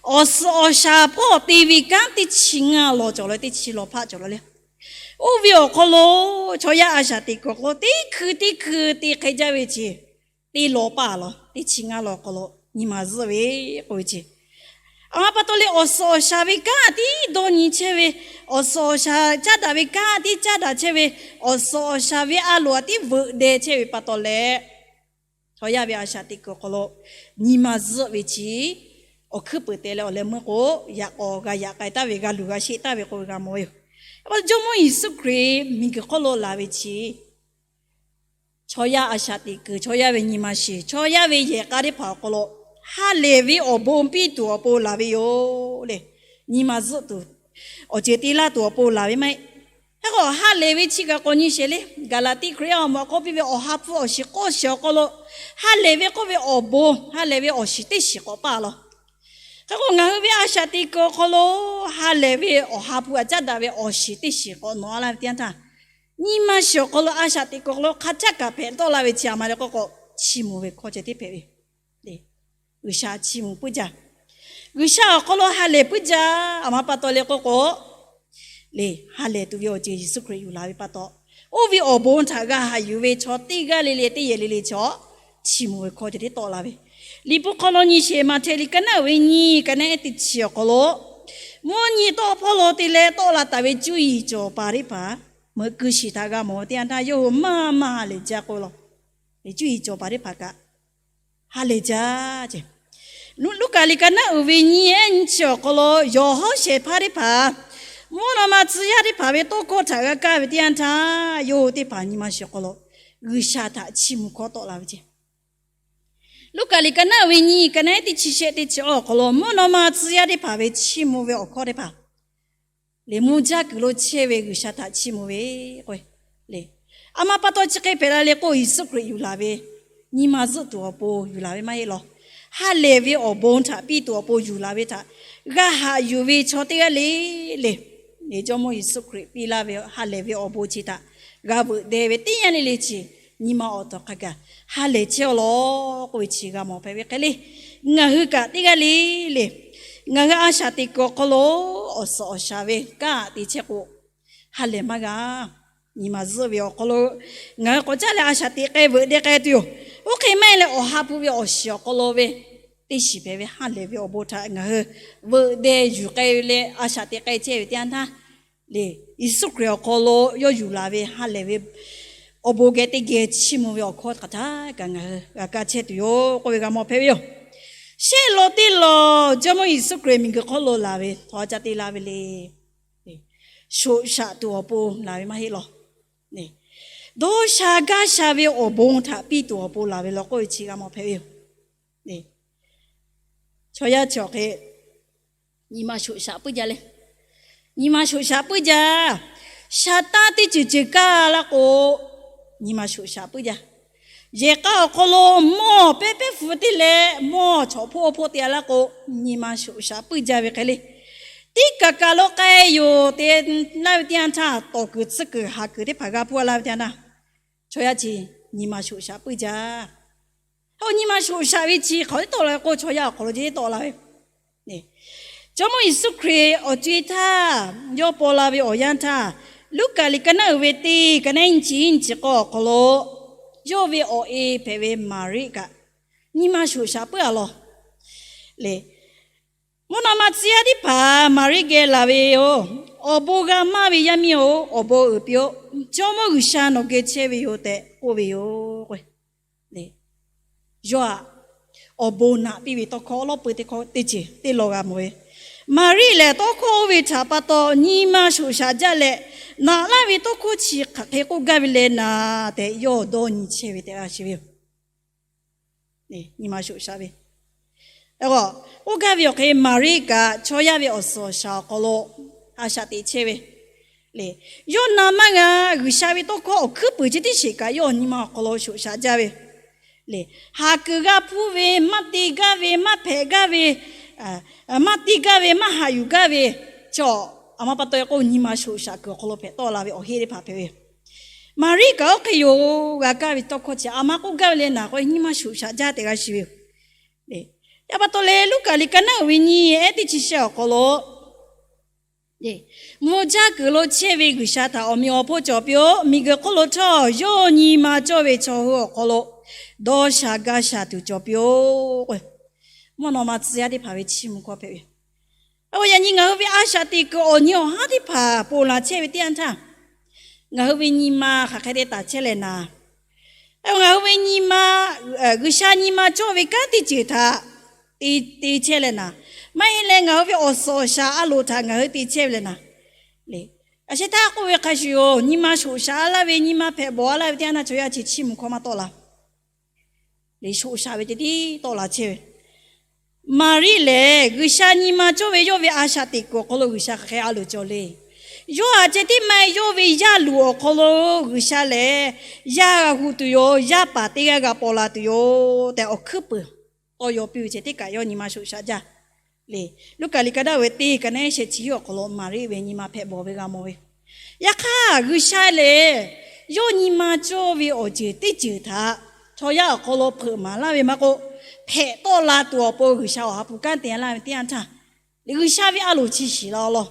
Awˬ suhˍ awˬ shaˍ hpawˇ te ve kanˉ teˇ chi ngaˇ lawˬ cawˬ la, teˇ chi lawˬ hpaˆ cawˬ la le. Oˇ ve awˬ hk'aw lo chaw yaˇ a shaꞈ teꞈ kuiˬ awˬ hk'aw lo teˇ hkui teˇ hkui te hk'e jaˇ ve chi teˇ lawˬ paˇ lawˬ, teˇ chi ngaˇ lawˬ awˬ hk'aw lo nyi ma zuhˆ ve k'oˆ ve chi, a ma pa taw leh awˬ suhˍ awˬ shaˍ ve kanˉ tiˉ dawˇ nyi chehˇ ve, awˬ suhˍ awˬ shaˍ caˉ daꞈ ve kanˉ tiˉ caˉ daꞈ chehˇ ve, awˬ suhˍ awˬ shaˍ ve a loˍ a tiˉ veuꞈ deh chehˇ ve pa taw leh, chaw yaˇ ve a shaꞈ teꞈ kuiˬ awˬ hk'aw lo nyi ma zuhˆ ve chi awˬ hkuiˉ peuˬ te leh awˬ leh meuˇ k'o, yaꞈ k'aw g'a yaꞈ k'ai taˍ ve, g'a luˬ g'a sheˆ taˍ ve k'oˆ ve g'a mawˬ ve yoˬ. Jawˇmawˇ Yeˍsuˆ Hkriꞈ miˬguiˬ hk'oˆ lo laˬ ve chi chaw yaˇ a shaꞈ teꞈ kuiˬ, chaw yaˇ ve nyi ma shiˍ, chaw yaˇ ve yehˬ k'a teˇ hpaˍ awˬ hk'aw lo ha lehˬ ve awˬ bon piˇ tuˬ awˬ pon laˬ ve yoˬ le. Nyi ma zuhˆ tuˬ, awˬ ceuˬ te laˇ tuˬ awˬ pon laˬ ve maˇ heˆ. Hk'e k'o ha lehˬ ve chi kaꞈ k'awꞈ nyi sheˍ le. Gaˍlaˍtiˆ Hkriꞈ yaˇ awˬ moˍ k'oˆ piˇ ve, awˬ ha hpu awˬ shiˍ k'oˆ shiˍ awˬ hk'aw lo ha lehˬ ve k'oˆ ve awˬ bon, ha lehˬ ve awˬ shiˍ teˇ shiˍ k'awꞈ paˇ lawˬ. Hk'e k'o ngaˬ hui ve a shaꞈ teꞈ kuiˬ awˬ hk'aw lo ha lehˬ ve awˬ ha hpu a caˉ daꞈ ve awˬ shiˍ teˇ shiˍ k'awꞈ nawꞈ a laˇ ve teˇ yanˇ htaˇ, nyi ma shiˍ awˬ hk'aw lo a shaꞈ teꞈ kuiˬ awˬ hk'aw lo hk'a caˇ kaꞈ hpehꞈ tawˆ la ve chi a ma le k'oˆ k'o, chiˇ mvuh ve hkawˇ ceh tiˉ hpehꞈ ve. G'uiˬsha chiˇ mvuh puiˉ jaˇ. G'uiˬsha awˬ hk'aw lo ha lehˬ puiˉ jaˇ. A ma pa taw le k'oˆ k'o, le ha lehˬ tuˬ ve awˬ ceuˬ Yeˍsuˆ Hkriꞈ yuˬ laˬ ve pa taw, oˇ ve awˬ bon htaꞈ g'a haꞈ yuˬ ve chaw teˇ g'aˇ le le teˇ yehˬ le le chaw, chiˇ mvuh ve hkawˇ ceh tiˉ tawˆ la ve. Liꞈ hpu hk'aw lo nyi sheˍ, Maꞈhtehˍ liꞈ ka naˉ uiˍ ve nyiˇ, ka naˉ ehˉ teˇ chi awˬ hk'aw lo, mvuhˇ nyi tawˆ hpawˇ lo te leh tawˆ la taˍ ve cuˇ yiˍ cawˬ paˍ teˇ hpaˍ, meuꞈ keu shiˍ htaꞈ g'a mawˬ ve teˇ yanˇ htaˇ, yawˇ hui maˇ maˇ ha lehˬ jaˇ k'oˆ ve law. Cuˇ yiˍ cawˬ paˍ teˇ hpaˍ kaꞈ ha lehˬ jaˇ ce. Luˉkaꞈ liꞈ ka naˉ uiˍ ve nyiˇ ehˉ nyiˇ chi awˬ hk'aw lo, yawˬ hawˉ shehˍ hpaˇ teˇ hpaˍ, mvuhˇ naw ma tcuh yaˇ teˇ hpaˍ ve tawˇ hkawˇ htaꞈ g'a kaˇ ve teˇ yanˇ htaˇ, yawˇ hui teˇ hpaˍ nyi ma shiˍ awˬ hk'aw lo G'uiˬsha htaꞈ chiˇ mvuh hkawˇ tawˆ la ve ce. Luˉkaꞈ liꞈ ka naˉ uiˍ ve nyiˇ, ka naˉ ehˉ teˇ chi shehˆ teˇ chi awˬ hk'aw lo, mvuhˇ naw ma tcuh yaˇ teˇ hpaˍ ve chiˇ mvuh ve awˬ hkawˇ teˇ hpaˍ lehˬ, mvuh jaˇ kuiˬ lo chehˇ ve G'uiˬsha htaꞈ chiˇ mvuh ve k'o, lehˬ, a ma pa taw chi hk'e hpehꞈ la le k'o, Yeˍsuˆ Hkriꞈ yuˬ laˬ ve, nyi ma zuhˆ tuˬ awˬ pon yuˬ laˬ ve maˇ heˆ law. Ha lehˬ ve awˬ bon htaꞈ piˇ tuˬ awˬ pon yuˬ laˬ ve htaꞈ g'a haꞈ yuˬ ve chaw teˇ g'aˇ le le, Jawˇmawˇ Yeˍsuˆ Hkriꞈ piˇ laˇ ve ha lehˬ ve awˬ bon chi htaꞈ g'a veuꞈ deh ve teˇ yanˇ le le chi, nyi ma awˬ tawˍ hk'a gaˬ ha lehˬ chehˇ-aw law k'oˆ ve chi g'a mawˬ hpehꞈ ve hk'e le. Ngaˬ hui kaꞈ teˇ g'aˇ le le, ngaˬ hui a shaꞈ teꞈ kuiˬ awˬ hk'aw lo awˬ suhˍ awˬ shaˍ ve kanˉ te chehˇ k'o, ha lehˬ maˇ g'a. Nyi ma zuhˆ ve awˬ hk'aw lo ngaˬ hui k'awꞈ caˉ leh a shaꞈ teꞈ k'ai veuꞈ deh k'ai tuˬ yoˬ. Oˇ hk'e maˇ heˆ leh, awˬ ha hpu ve awˬ shiˍ awˬ hk'aw lo ve teˇ shiˍ hpehꞈ ve ha lehˬ ve awˬ bon htaꞈ ngaˬ hui veuꞈ deh yuˬ k'ai ve leh a shaꞈ teꞈ k'ai chehˇ ve teˇ yanˇ htaˇ, lehˬ, Yeˍsuˆ Hkriꞈ awˬ hk'aw lo yawˇ yuˬ laˬ ve ha lehˬ ve awˬ bon geh teˇ geh chiˇ mvuh ve awˬ hkawˇ hk'aˬ htaˇ kaꞈ ngaˬ hui g'a kaˇ chehˇ tuˬ yoˬ k'oˆ ve g'a mawˬ hpehꞈ ve yoˬ. Shehˆ lawn teˇ lawn Jawˇmawˇ Yeˍsuˆ Hkriꞈ miˬguiˬ hk'oˆ lo laˬ ve htaꞈ ca te la ve le, shoꞈ shaꞈ tuˬ awˬ pon laˬ ve maˇ heˆ law. Dawˇ sha gaˇ sha ve awˬ bon htaꞈ piˇ tuˬ awˬ pon laˬ ve law k'oˆ ve chi g'a mawˬ hpehꞈ ve yoˬ. Chaw yaˇ chi awˬ hk'e nyi ma shoꞈ shaꞈ puiˉ jaˇ le. Nyi ma shoꞈ shaꞈ puiˉ jaˇ. Sha taˇ teˇ ceuˬ ceuˬ kaˇ laˇ k'o, nyi ma shoꞈ shaꞈ puiˉ jaˇ. Yehˬ k'a awˬ hk'aw lo mawˇ pehˉ pehˉ hpu te leh mawˇ chawꞈ hpoˆ awˬ hpoˆ te-a laˇ k'o, nyi ma shoꞈ shaꞈ puiˉ jaˇ ve hk'e le. Teˇ kaˬ kaˬ lo k'ai yoˬ te laˇ ve teˇ yanˇ htaˇ, tawˍ kuiˬ tsuhˇ kuiˬ haˍ kuiˬ teˇ hpaˍ g'a hpuˇ-a laˇ ve teˇ yanˇ htaˇ, chaw yaˇ chi nyi ma shoꞈ shaꞈ puiˉ jaˇ. Oˇ nyi ma shoꞈ shaꞈ ve chi hk'aˬ hk'e tawˆ la ve k'o, chaw yaˇ awˬ hk'aw lo ce tawˆ la ve. Jawˇmawˇ Yeˍsuˆ Hkriꞈ awˬ co-e htaˇ yawˇ paw la ve awˬ yanˇ htaˇ, Luˉkaꞈ liꞈ ka naˉ uiˍ ve teˇ, ka naˉ nyiˇ chi nyiˇ chi k'awˇ awˬ hk'aw lo, yawˇ ve awˬ e hpehꞈ ve Maˍriˆ kaꞈ nyi ma shoꞈ shaꞈ puiˉ-a law. Lehˬ, mvuhˇ naw ma tcuh yaˇ teˇ hpaˍ Maˍriˆ geh laˬ ve yoˬ. Awˬ bon g'a maˇ ve yaˇ miˇ-oˬ, awˬ bon uiˍ piˇ-oˆ. Jawˇmawˇ G'uiˬsha nawˬ geh chehˇ ve yoˬ tehꞈ k'oˆ ve yoˬ. Yawˇ-aꞈ, awˬ bon naꞈ piˇ ve tawˇ hkawˇ awˉ lawˉ peu teˇ hkawˇ teˇ ceuˬ teˇ law g'a mawˬ ve. Maˍriˆ lehˬ, tawˇ hkawˇ oˇ ve htaꞈ pa taw nyi ma shoꞈ shaꞈ jaˇ leh, naꞈ laˇ ve tawˇ hkawˇ chi hk'aˬ hk'e k'oˆ gaˇ ve le naˍ tehꞈ yawˇ dawˇ nyi chehˇ ve tehꞈ g'a shiˍ ve yoˬ. Nyi ma shoꞈ shaꞈ ve, k'oˆ gaˇ ve awˬ hk'e Maˍriˆ kaꞈ chaw yaˇ ve awˬ suhˍ awˬ shaˍ awˬ hk'aw lo a shaꞈ teꞈ chehˇ ve le. Yawˇ na maˇ g'a. G'uiˬsha ve tawˇ hkawˇ awˬ hkuiˉ puiˍ chi teˇ shiˍ kaꞈ yawˇ awˬ nyi ma awˬ hk'aw lo shoꞈ shaꞈ jaˇ ve le. Haˍ kuiˬ g'a hpuˇ ve, maˇ te gaˇ ve, maˇ hpehꞈ gaˇ ve, maˇ te gaˇ ve, maˇ haꞈ yuˬ gaˇ ve, chaw, a ma pa taw k'o nyi ma shoꞈ shaꞈ kuiˬ awˬ hk'aw lo hpehꞈ tawˆ la ve awˬ heˆ teˇ hpaˍ hpehꞈ ve yoˬ. Maˍriˆ kaꞈ oˇ hk'e yoˬ. G'a kaˇ ve tawˇ hkawˇ chi a ma k'oˆ gaˇ ve le naˍ k'o, nyi ma shoꞈ shaꞈ jaˇ tehꞈ g'a shiˍ ve yoˬ. Yaꞈ pa taw leh, Luˉkaꞈ liꞈ ka naˉ uiˍ ve nyiˇ ehˉ teˇ chi shehˆ awˬ hk'aw lo, mvuh jaˇ kuiˬ lo chehˇ ve G'uiˬsha htaꞈ awˬ meꞈ awˬ hponˇ cawˬ piˇ-oˆ. Miˬguiˬ hk'oˆ lo htawˇ yawˇ nyi ma cawˇ ve chaw hui awˬ hk'aw lo dawˇ sha gaˇ sha tuˬ cawˬ piˇ-oˆ. Mvuhˇ naw ma tcuh yaˇ teˇ hpaˍ ve chiˇ mvuh hkawˇ hpehꞈ ve. Yaꞈ nyi ngaˬ hui ve a shaꞈ teꞈ kuiˬ awˬ nyi awˬ haˉ teˇ hpaˍ ponˬ laˬ chehˇ ve teˇ yanˇ htaˇ, ngaˬ hui ve nyi ma hk'aˬ hk'e te taˍ chehˇ leh naˍ, ngaˬ hui ve nyi ma, G'uiˬsha nyi ma cawˇ ve kanˉ teˇ ceuˬ htaꞈ te, te chehˇ leh naˍ, maˇ heˆ leh ngaˬ hui ve awˬ suhˍ awˬ shaˍ a loˍ htaꞈ ngaˬ hui te chehˇ ve leh naˍ, le, a sheh htaˇ k'oˆ ve hk'a shuˍ yoˬ. Nyi ma shoꞈ shaꞈ laˇ ve, nyi ma hpehꞈ bawˬ laˇ ve teˇ yanˇ htaˇ chaw yaˇ chi chiˇ mvuh hkawˇ maˇ tawˆ la. Lehˬ, shoꞈ shaꞈ ve ceh tiˉ tawˆ la chehˇ ve. Maˍriˆ lehˬ, G'uiˬsha nyi ma cawˇ ve yawˇ ve a shaꞈ teꞈ kuiˬ awˬ hk'aw lo G'uiˬsha hk'aˬ hk'e a loˍ cawˬ le. Yawˇ htaꞈ ceh tiˉ maˇ heˆ, yawˇ ve yaˇ luˬ awˬ hk'aw lo G'uiˬsha lehˬ, yaˇ g'a hu tuˬ yoˬ, yaˇ paˍ teˇ g'aˇ g'a paw la tuˬ yoˬ tehꞈ awˬ hkuiˉ puiˍ tawˇ yaw piˇ ve ceh tiˉ kaꞈ yawˇ nyi ma shoꞈ shaꞈ jaˇ. Lehˬ, Luˉkaꞈ liꞈ ka daˇ ve teˇ ka naˉ shehˆ chi hiˉ awˬ hk'aw lo Maˍriˆ ve nyi ma hpehꞈ bawˬ ve g'a mawˬ ve. Yaꞈ hk'aˇ, G'uiˬsha lehˬ, yawˇ nyi ma cawˇ ve awˬ ceuˬ teˇ ceuˬ htaꞈ chaw yaˇ awˬ hk'aw lo hpeuꞈ maˍ laˇ ve maˇ k'oˆ, hpehꞈ tawˆ la tuˬ awˬ pon G'uiˬsha awˬ ha hpu kanˉ te laˇ ve teˇ yanˇ htaˇ, G'uiˬsha ve a loˍ chi shiˍ la law.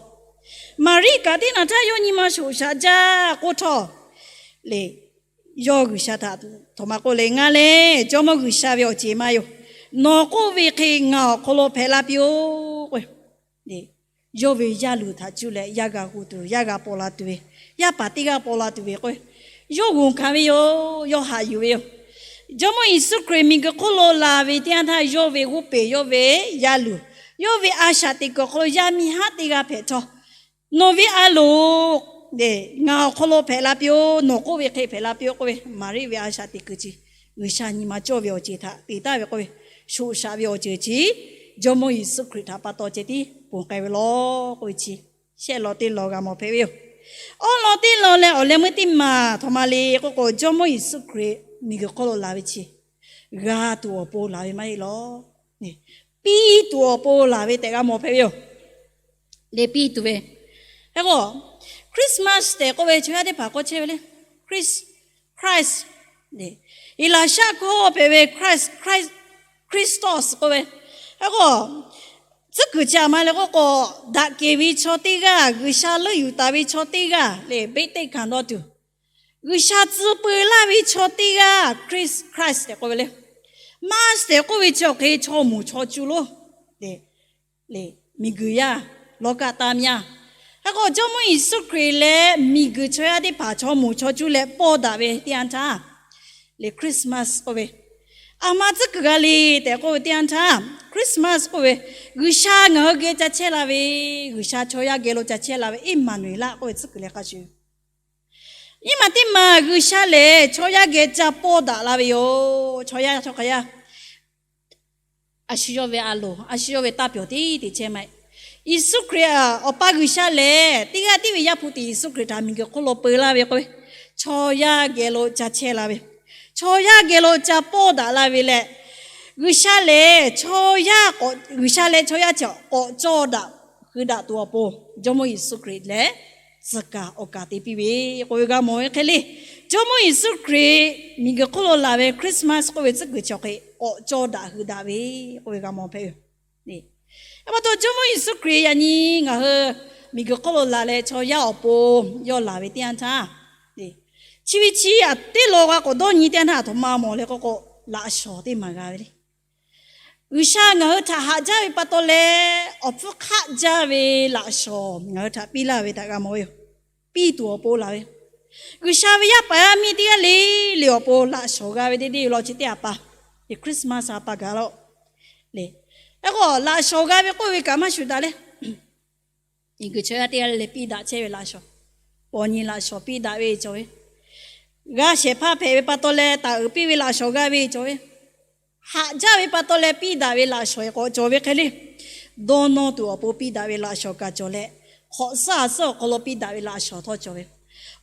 Maˍriˆ kaꞈ teˇ naˍ htaˇ yawˇ nyi ma shoꞈ shaꞈ jaˇ k'oˆ htawˇ, lehˬ, yawˇ G'uiˬsha htaꞈ htoꞈ ma k'oˆ le, Ngaˬ lehˬ Jawˇmawˇ G'uiˬsha ve awˬ ceˬ ma yoˬ. Nawˬ k'oˆ ve hk'e ngaˬ awˬ hk'aw lo hpehꞈ la piˇ-oˆ k'o, yawˇ ve yaˇ luˬ htaꞈ cuˇ leh yaˇ g'a gu tuˬ, yaˇ g'a paw la tuˬ ve, yaˇ paˍ teˇ g'aˇ paw la tuˬ ve k'o, yawˇ g'oˬ hkanˍ ve yoˬ. Yawˇ haꞈ yuˬ ve yoˬ. Jawˇmawˇ Yeˍsuˆ Hkriꞈ miˬguiˬ hk'oˆ lo laˬ ve teˇ yanˇ htaˇ, yawˇ ve g'oˇ peˬ, yawˇ ve yaˇ luˬ, yawˇ ve a shaꞈ teꞈ kuiˬ awˬ hk'aw lo yaˇ miˇ haˉ teˇ g'aˇ hpehꞈ htawˇ, nawˬ ve a loˍ, ngaˬ awˬ hk'aw lo hpehꞈ la piˇ-oˆ, nawˬ k'oˆ ve hk'e hpehꞈ la piˇ-oˆ k'oˆ ve, Maˍriˆ ve a shaꞈ teꞈ kuiˬ chi G'uiˬsha nyi ma cawˇ ve awˬ ceuˬ htaꞈ te taˍ ve k'oˆ ve, shoꞈ shaꞈ ve awˬ ceuˬ chi Jawˇmawˇ Yeˍsuˆ Hkriꞈ htaꞈ pa taw ceh tiˉ ponˬ k'ai ve law k'oˆ ve chi, shehˆ law teˇ law g'a mawˬ hpehꞈ ve yoˬ. Awˉ law teˇ law leh awˬ leh meuˇ teˇ maˬ htaꞈ ma le k'oˆ k'o, Jawˇmawˇ Yeˍsuˆ Hkriꞈ miˬguiˬ hk'oˆ lo laˬ ve chi g'a tuˬ awˬ pon laˬ ve maˇ heˆ law. Piˇ tuˬ awˬ pon laˬ ve tehꞈ g'a mawˬ hpehꞈ ve yoˬ. Leh piˇ tuˬ ve, hk'e k'o, Christmas tehꞈ k'oˆ ve chaw yaˇ teˇ hpaˍ k'oˆ chehˇ ve le. Christ, Christ, Eˍlaˍsaˆ hkawˇ hpehꞈ ve Christ, Christ, Christos k'oˆ ve, hk'e k'o, tcuhˉ kuiˬ chi aꞈ ma le k'oˆ k'o, daꞈ kehˬ ve chaw teˇ g'aˇ, G'uiˬsha leuˆ yuˬ taˍ ve chaw teˇ g'aˇ leh beˆ teˇ hkanˍ dawˇ tuˬ, G'uiˬsha tcuh peu laˇ ve chaw teˇ g'aˇ, Christ, Christ tehꞈ k'oˆ ve le. Mass tehꞈ k'oˆ ve chi awˬ hk'e chaw moˍ chaw cuˇ lonˉ, miˬguiˬ yaˇ, lawˇ kaˆ taˇ myaˇ. Hk'e k'o, Jawˇmawˇ Yeˍsuˆ Hkriꞈ leh miˬguiˬ chaw yaˇ teˇ hpaˍ chaw moˍ chaw cuˇ leh pawˇ daꞈ ve teˇ yanˇ htaˇ, leh Christmas k'oˆ ve, aˬ ma tcuhˉ kuiˬ g'a le tehꞈ k'oˆ ve teˇ yanˇ htaˇ, Christmas k'oˆ ve, G'uiˬsha ngaˬ hui geh ca chehˇ la ve, G'uiˬsha chaw yaˇ geh lo ca chehˇ la ve Iˉmaˍnuˍeˍlaˆ k'oˆ ve tcuhˉ kuiˬ leh hk'a shuˍ, nyiˇ maˬ teˇ maˬ G'uiˬsha lehˬ chaw yaˇ geh ca pawˇ daꞈ la ve yoˬ. Chaw yaˇ htawˇ hk'a yaˇ a shu yawˇ ve a loˍ, a shu yawˇ ve taˇ pyawˬ tiˉ te chehˇ maˇ heˆ. Yeˍsuˆ Hkriꞈ Awˬ pa G'uiˬsha lehˬ teˇ g'aˇ tiˉ ve Yaˇ hpu tiꞈ Yeˍsuˆ Hkriꞈ htaꞈ miˬguiˬ hk'oˆ lo peu laˇ ve k'o, chaw yaˇ geh lo ca chehˇ la ve, chaw yaˇ geh lo ca pawˇ daꞈ la ve leh, G'uiˬsha lehˬ chaw yaˇ k'awꞈ, G'uiˬsha lehˬ chaw yaˇ chi k'awꞈ cawˇ daꞈ hui daꞈ tuˬ awˬ pon, Jawˇmawˇ Yeˍsuˆ Hkriꞈ lehˬ tcuh kaˍ awˬ kaˍ te piˇ ve k'oˆ ve g'a mawˬ ve hk'e le. Jawˇmawˇ Yeˍsuˆ Hkriꞈ miˬguiˬ hk'oˆ lo laˬ ve Christmas k'oˆ ve tcuhˉ kuiˬ chi awˬ hk'e k'awꞈ cawˇ daꞈ hui daꞈ ve k'oˆ ve g'a mawˬ hpehꞈ ve yoˬ. Aˬ pa taw Jawˇmawˇ Yeˍsuˆ Hkriꞈ yaꞈ nyi ngaˬ hui miˬguiˬ hk'oˆ lo laˬ leh chaw yaˇ awˬ pon yawˇ laˬ ve teˇ yanˇ htaˇ, chi ve chi aꞈ teˇ law g'a k'awꞈ dawˇ nyi teˇ yanˇ htaˇ, aˬ htoꞈ ma mawˬ le k'oˆ k'o, laꞈ shawnˍ teˇ maˬ g'a ve le. G'uiˬsha ngaˬ hui htaꞈ haꞈ jaˇ ve pa taw leh, awˬ hpfuhˇ hk'aˆ jaˇ ve laꞈ shawnˍ ngaˬ hui htaꞈ piˇ laˇ ve htaꞈ g'a mawˬ ve yoˬ. Piˇ tuˬ awˬ pon laˬ ve, G'uiˬsha ve yaˇ paˍ yaˇ miˇ teˇ g'aˇ le le awˬ pon laꞈ shawnˍ g'a ve deˇ deˇ ve law chi teˇ aꞈ pa, Christmas aꞈ pa gaˬ la le. Hk'e k'o, laꞈ shawnˍ g'a ve k'oˆ ve kaꞈ maˇ shuˍ daꞈ le. Miˬguiˬ chaw yaˇ teˇ g'aˇ le le piˇ daꞈ chehˇ ve laꞈ shawnˍ, paw nyi laꞈ shawnˍ piˇ daꞈ ve cawˬ ve, g'aˇ shehˍ hpaˇ hpehꞈ ve pa taw leh taˍ uiˍ piˇ ve laꞈ shawnˍ g'a ve cawˬ ve, haꞈ jaˇ ve pa taw leh piˇ daꞈ ve laꞈ shawnˍ k'awꞈ cawˬ ve hk'e le. Dawˇ nawˇ tuˬ awˬ pon piˇ daꞈ ve laꞈ shawnˍ kaꞈ cawˬ leh, hk'awꞈ suhˉ a suhˉ awˬ hk'aw lo piˇ daꞈ ve laꞈ shawnˍ htawˇ cawˬ ve,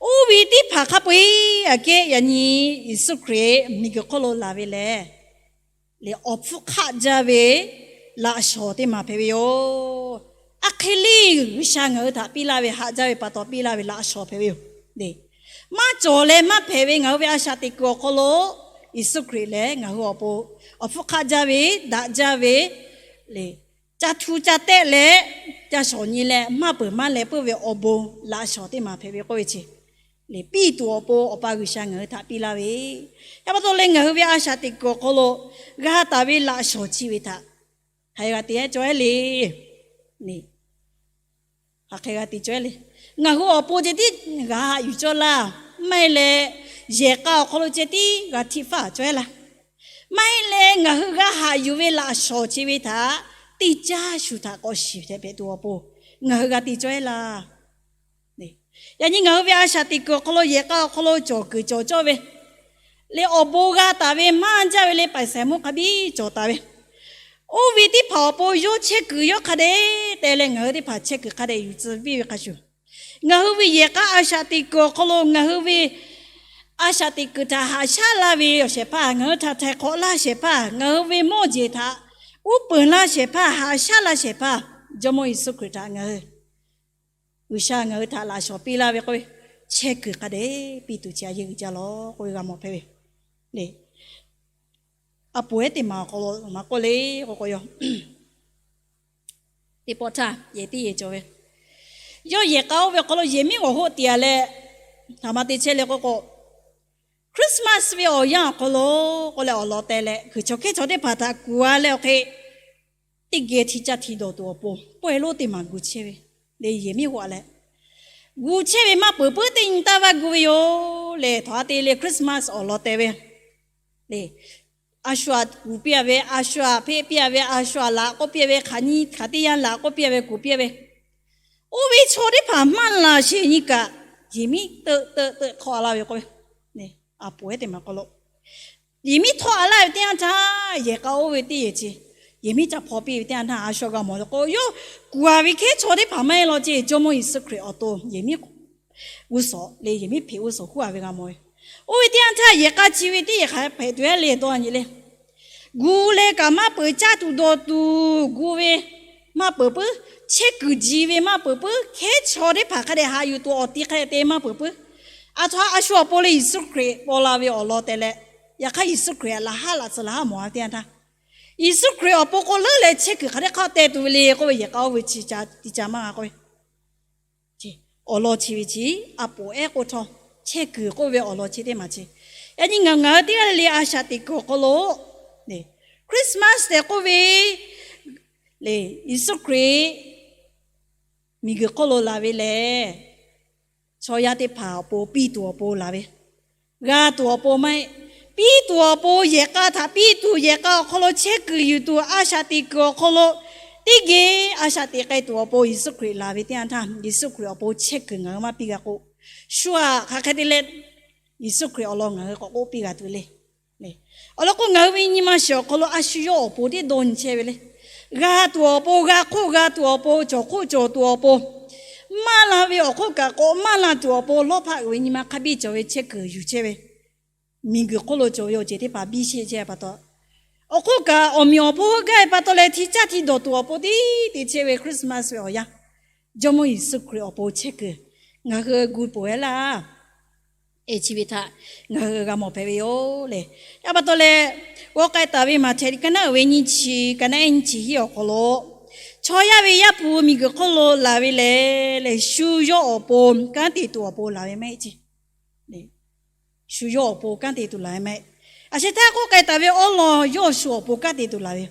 oˇ ve teˇ hpaˍ hk'a peu-eˬ aꞈ kehˉ yaꞈ nyi Yeˍsuˆ Hkriꞈ miˬguiˬ hk'oˆ lo laˬ ve lehˬ, leh awˬ hpfuhˇ hk'aˆ jaˇ ve laꞈ shawnˍ teˇ maˬ hpehꞈ ve yoˬ. Aˬ hk'e le, G'uiˬsha ngaˬ hui htaꞈ piˇ laˇ ve haꞈ jaˇ ve pa taw piˇ laˇ ve laꞈ shawnˍ hpehꞈ ve yoˬ. Maˇ cawˬ leh maˇ hpehꞈ ve ngaˬ hui ve a shaꞈ teꞈ kuiˬ awˬ hk'aw lo, Yeˍsuˆ Hkriꞈ lehˬ ngaˬ hui awˬ pon awˬ hpfuhˇ hk'aˆ jaˇ ve, daꞈ jaˇ ve, leh ca htu ca tehˆ leh, ca shawˍ nyi leh maˇ peuˬ maˇ leh puiˉ ve awˬ bon laꞈ shawnˍ teˇ maˬ hpehꞈ ve k'oˆ ve chi, leh piˇ tuˬ awˬ pon Awˬ pa G'uiˬsha ngaˬ hui htaꞈ piˇ laˇ ve, yaꞈ pa taw leh ngaˬ hui ve a shaꞈ teꞈ kuiˬ awˬ hk'aw lo g'a taˍ ve laꞈ shawnˍ chi ve htaꞈ hk'aˬ hk'e g'a te cawˇ-e le. Hk'aˬ hk'e g'a te cawˇ-e le. Ngaˬ hui awˬ pon ceh tiˉ g'a haꞈ yuˬ cawˇ laˇ. Maˇ heˆ leh, yehˬ k'a awˬ hk'aw lo ceh tiˉ g'a htiˆ faˇ cawˇ-e laˇ. Maˇ heˆ leh, ngaˬ hui g'a haꞈ yuˬ ve laꞈ shawnˍ chi ve htaꞈ teˇ caˇ shuˍ htaꞈ k'awꞈ shiˍ hpehꞈ tuˬ awˬ pon ngaˬ hui g'a te cawˇ-e laˇ. Yaꞈ nyi ngaˬ hui ve a shaꞈ teꞈ kuiˬ awˬ hk'aw lo, yehˬ k'a awˬ hk'aw lo cawˬ kuiˬ cawˬ cawˇ ve, leh awˬ bon g'a taˍ ve maˇ jaˇ ve le, paiˍ saiˍ mvuhˇ hk'a biˇ cawˬ taˍ ve, oˇ ve teˇ hpaˍ awˬ pon yawˇ chehˇ kuiˬ yawˇ hk'a dehꞈ te leh ngaˬ hui teˇ hpaˍ chehˇ kuiˬ hk'a dehꞈ yuˬ tcuh piˇ ve hk'a shuˍ, ngaˬ hui ve yehˬ k'a a shaꞈ teꞈ kuiˬ awˬ hk'aw lo ngaˬ hui ve a shaꞈ teꞈ kuiˬ htaꞈ haꞈ shaˉ laˇ ve awˬ shehˍ hpaˇ, ngaˬ hui htaꞈ htaiˍ hk'awꞈ laˇ shehˍ hpaˇ, ngaˬ hui ve mawˇ jeˬ htaꞈ uˉ peunˍ laˇ shehˍ hpaˇ, haꞈ shaˉ laˇ shehˍ hpaˇ, Jawˇmawˇ Yeˍsuˆ Hkriꞈ htaꞈ ngaˬ hui G'uiˬsha ngaˬ hui htaꞈ laꞈ shawnˍ piˇ laˇ ve k'oˆ ve, chehˇ kuiˬ hk'a dehꞈ piˇ tuˬ chi a yeˇ uiˍ jaˇ lawˬ k'oˆ ve g'a mawˬ hpehꞈ ve le. A poˍ ehˉ teˇ maˬ awˬ hk'aw lo maˇ k'oˆ le k'o k'o, yawˇ teˇ pawˆ htaˇ yehˬ tiˉ yehˬ cawˬ ve, yawˇ yehˬ k'a oˇ ve awˬ hk'aw lo yehˬ miˉ g'awˬ hoˆ tiꞈ-a leh, htaꞈ ma te chehˇ le k'o k'o, Christmas ve awˬ yanˇ awˬ hk'aw lo k'oˆ leh awˬ lawn teh leh, Hkriꞈ chaw hkehˉ chaw teˇ hpaˍ htaꞈ kuˬ a leh awˬ hk'e, teˇ geh hti caˇ hti dawˬ tuˬ awˬ pon pawehˇ lonˉ teˇ maˬ gu chehˇ ve le. Yehˬ miˉ hoꞈ a leh gu chehˇ ve maˇ peuˬ puiˉ teˇ nyi taˇ vaˇ gu ve yoˬ le. Htawnˍ a te le Christmas awˬ lawn teh ve le, a shu aꞈ kuˬ piˇ a ve, a shu aꞈ hpeˆ piˇ a ve, a shu aꞈ laꞈ k'oˆ piˇ a ve, hk'aˬ nyi hk'aˬ teˇ yanˇ laꞈ k'oˆ piˇ a ve, kuˬ piˇ a ve, oˇ ve chaw teˇ hpaˍ maˇ laˬ sheˍ nyi kaꞈ, yehˬ miˉ teuˆ teuˆ teuˆ htawˆ a laˇ ve k'oˆ ve, a poˍ ehˉ teˇ maˬ hk'aw lo yehˬ miˉ htawˆ a laˇ ve teˇ yanˇ htaˇ, yehˬ k'a oˇ ve teˇ yehˬ chi yehˬ miˉ ca hpaw piˇ ve teˇ yanˇ htaˇ, a shu g'a mawˬ le k'o, yawˇ kuˬ a ve hkehˉ chaw teˇ hpaˍ maˇ heˆ law ceˇ, Jawˇmawˇ Yeˍsuˆ Hkriꞈ awˬ to yehˬ miˉ g'uˇ suhˍ le, yehˬ miˉ hpeꞈ g'uˇ suhˍ huˉ a ve g'a mawˬ ve. Oˇ ve teˇ yanˇ htaˇ yehˬ k'a chi ve teˇ yehˬ hk'aˬ hpehꞈ tuˬ yaˇ le dawˇ nyi le. Gu leh kaꞈ maˇ peuˬ, caˇ tuˬ dawˬ tuˬ gu ve maˇ peuˬ puiˉ, chehˇ kuiˬ ji ve maˇ peuˬ puiˉ, hkehˉ chaw teˇ hpaˍ hk'a dehꞈ haꞈ yuˬ tuˬ awˬ ti hk'a dehꞈ te maˇ peuˬ puiˉ. Aˬ htoꞈ a shu awˬ pon le Yeˍsuˆ Hkriꞈ paw la ve awˬ lawn teh leh, yaꞈ hk'aˇ Yeˍsuˆ Hkriꞈ laꞈ haˉ laꞈ tcuh laꞈ haˉ mawˬ a ve teˇ yanˇ htaˇ, Yeˍsuˆ Hkriꞈ awˬ pon k'o leuˉ leh chehˇ kuiˬ hk'aˬ hk'e hk'aˆ teh tuˬ ve le k'oˆ ve, yehˬ k'a oˇ ve chi ca ti ca maˇ g'a k'oˆ ve, awˬ lawn chi ve chi a poˍ ehˉ k'oˆ htawˇ, chehˇ kuiˬ k'oˆ ve awˬ lawn chi teˇ maˬ chi. Yaꞈ nyi ngaˬ ngaˬ hui teˇ g'aˇ le le a shaꞈ teꞈ kuiˬ awˬ hk'aw lo Christmas tehꞈ k'oˆ ve le, Yeˍsuˆ Hkriꞈ miˬguiˬ hk'oˆ lo laˬ ve lehˬ, chaw yaˇ teˇ hpaˍ awˬ pon piˇ tuˬ awˬ pon laˬ ve, g'a tuˬ awˬ pon maˇ heˆ. Piˇ tuˬ awˬ pon, yehˬ k'a htaꞈ piˇ tuˬ, yehˬ k'a awˬ hk'aw lo chehˇ kuiˬ yuˬ tuˬ, a shaꞈ teꞈ kuiˬ awˬ hk'aw lo teˇ geh a shaꞈ teꞈ k'ai tuˬ awˬ pon Yeˍsuˆ Hkriꞈ laˬ ve teˇ yanˇ htaˇ, Yeˍsuˆ Hkriꞈ awˬ pon chehˇ kuiˬ ngaˬ hui maˇ piˇ g'a k'o, shu aꞈ hk'aˬ hk'e te leh Yeˍsuˆ Hkriꞈ awˬ lawn ngaˬ hui k'awꞈ k'oˆ piˇ g'a tuˬ le. Awˬ lawn k'o, ngaˬ hui ve nyi ma shiˍ awˬ hk'aw lo a shu yawˇ awˬ pon tiˉ dawˇ nyi chehˇ ve le. G'a tuˬ awˬ pon, g'a hk'oˆ g'a tuˬ awˬ pon, cawˬ hk'oˆ cawˬ tuˬ awˬ pon, maˇ la ve awˬ hk'oˆ kaꞈ k'awꞈ maˇ la tuˬ awˬ pon, lawˇ hpaˆ uiˍ ve nyi ma hk'a biˇ cawˬ ve chehˇ kuiˬ yuˬ chehˇ ve, miˬguiˬ hk'oˆ lo cawˬ ve awˬ ceuˬ teˇ hpaˍ biˇ sheˆ chehˇ pa taw, awˬ hk'oˆ kaꞈ awˬ meꞈ awˬ hponˇ g'aˇ ve pa taw leh hti caˇ hti dawˬ tuˬ awˬ pon tiˉ te chehˇ ve Christmas ve awˬ yanˇ, Jawˇmawˇ Yeˍsuˆ Hkriꞈ awˬ pon chehˇ kuiˬ ngaˬ hui gu peuˬ ehˉ laˇ. Chi ve htaꞈ ngaˬ hui g'a mawˬ hpehꞈ ve yoˬ le. Yaˇ pa taw leh, g'aw k'ai taˍ ve Maꞈhtehˍ liꞈ ka naˉ uiˍ ve nyiˇ chi, ka naˉ ehˉ nyiˇ chi hiˉ awˬ hk'aw lo, chaw yaˇ ve Yaˇ hpu miˬguiˬ hk'oˆ lo laˬ ve lehˬ, lehˬ shu yawˇ awˬ pon kanˉ te tuˬ awˬ pon laˬ ve maˇ heˆ ceˇ. Shu yawˇ awˬ pon kanˉ te tuˬ laˬ ve maˇ heˆ. Aˬ sheh htaˇ k'oˆ k'ai taˍ ve awˬ lawn, yawˇ shu awˬ pon kanˉ te tuˬ laˬ ve.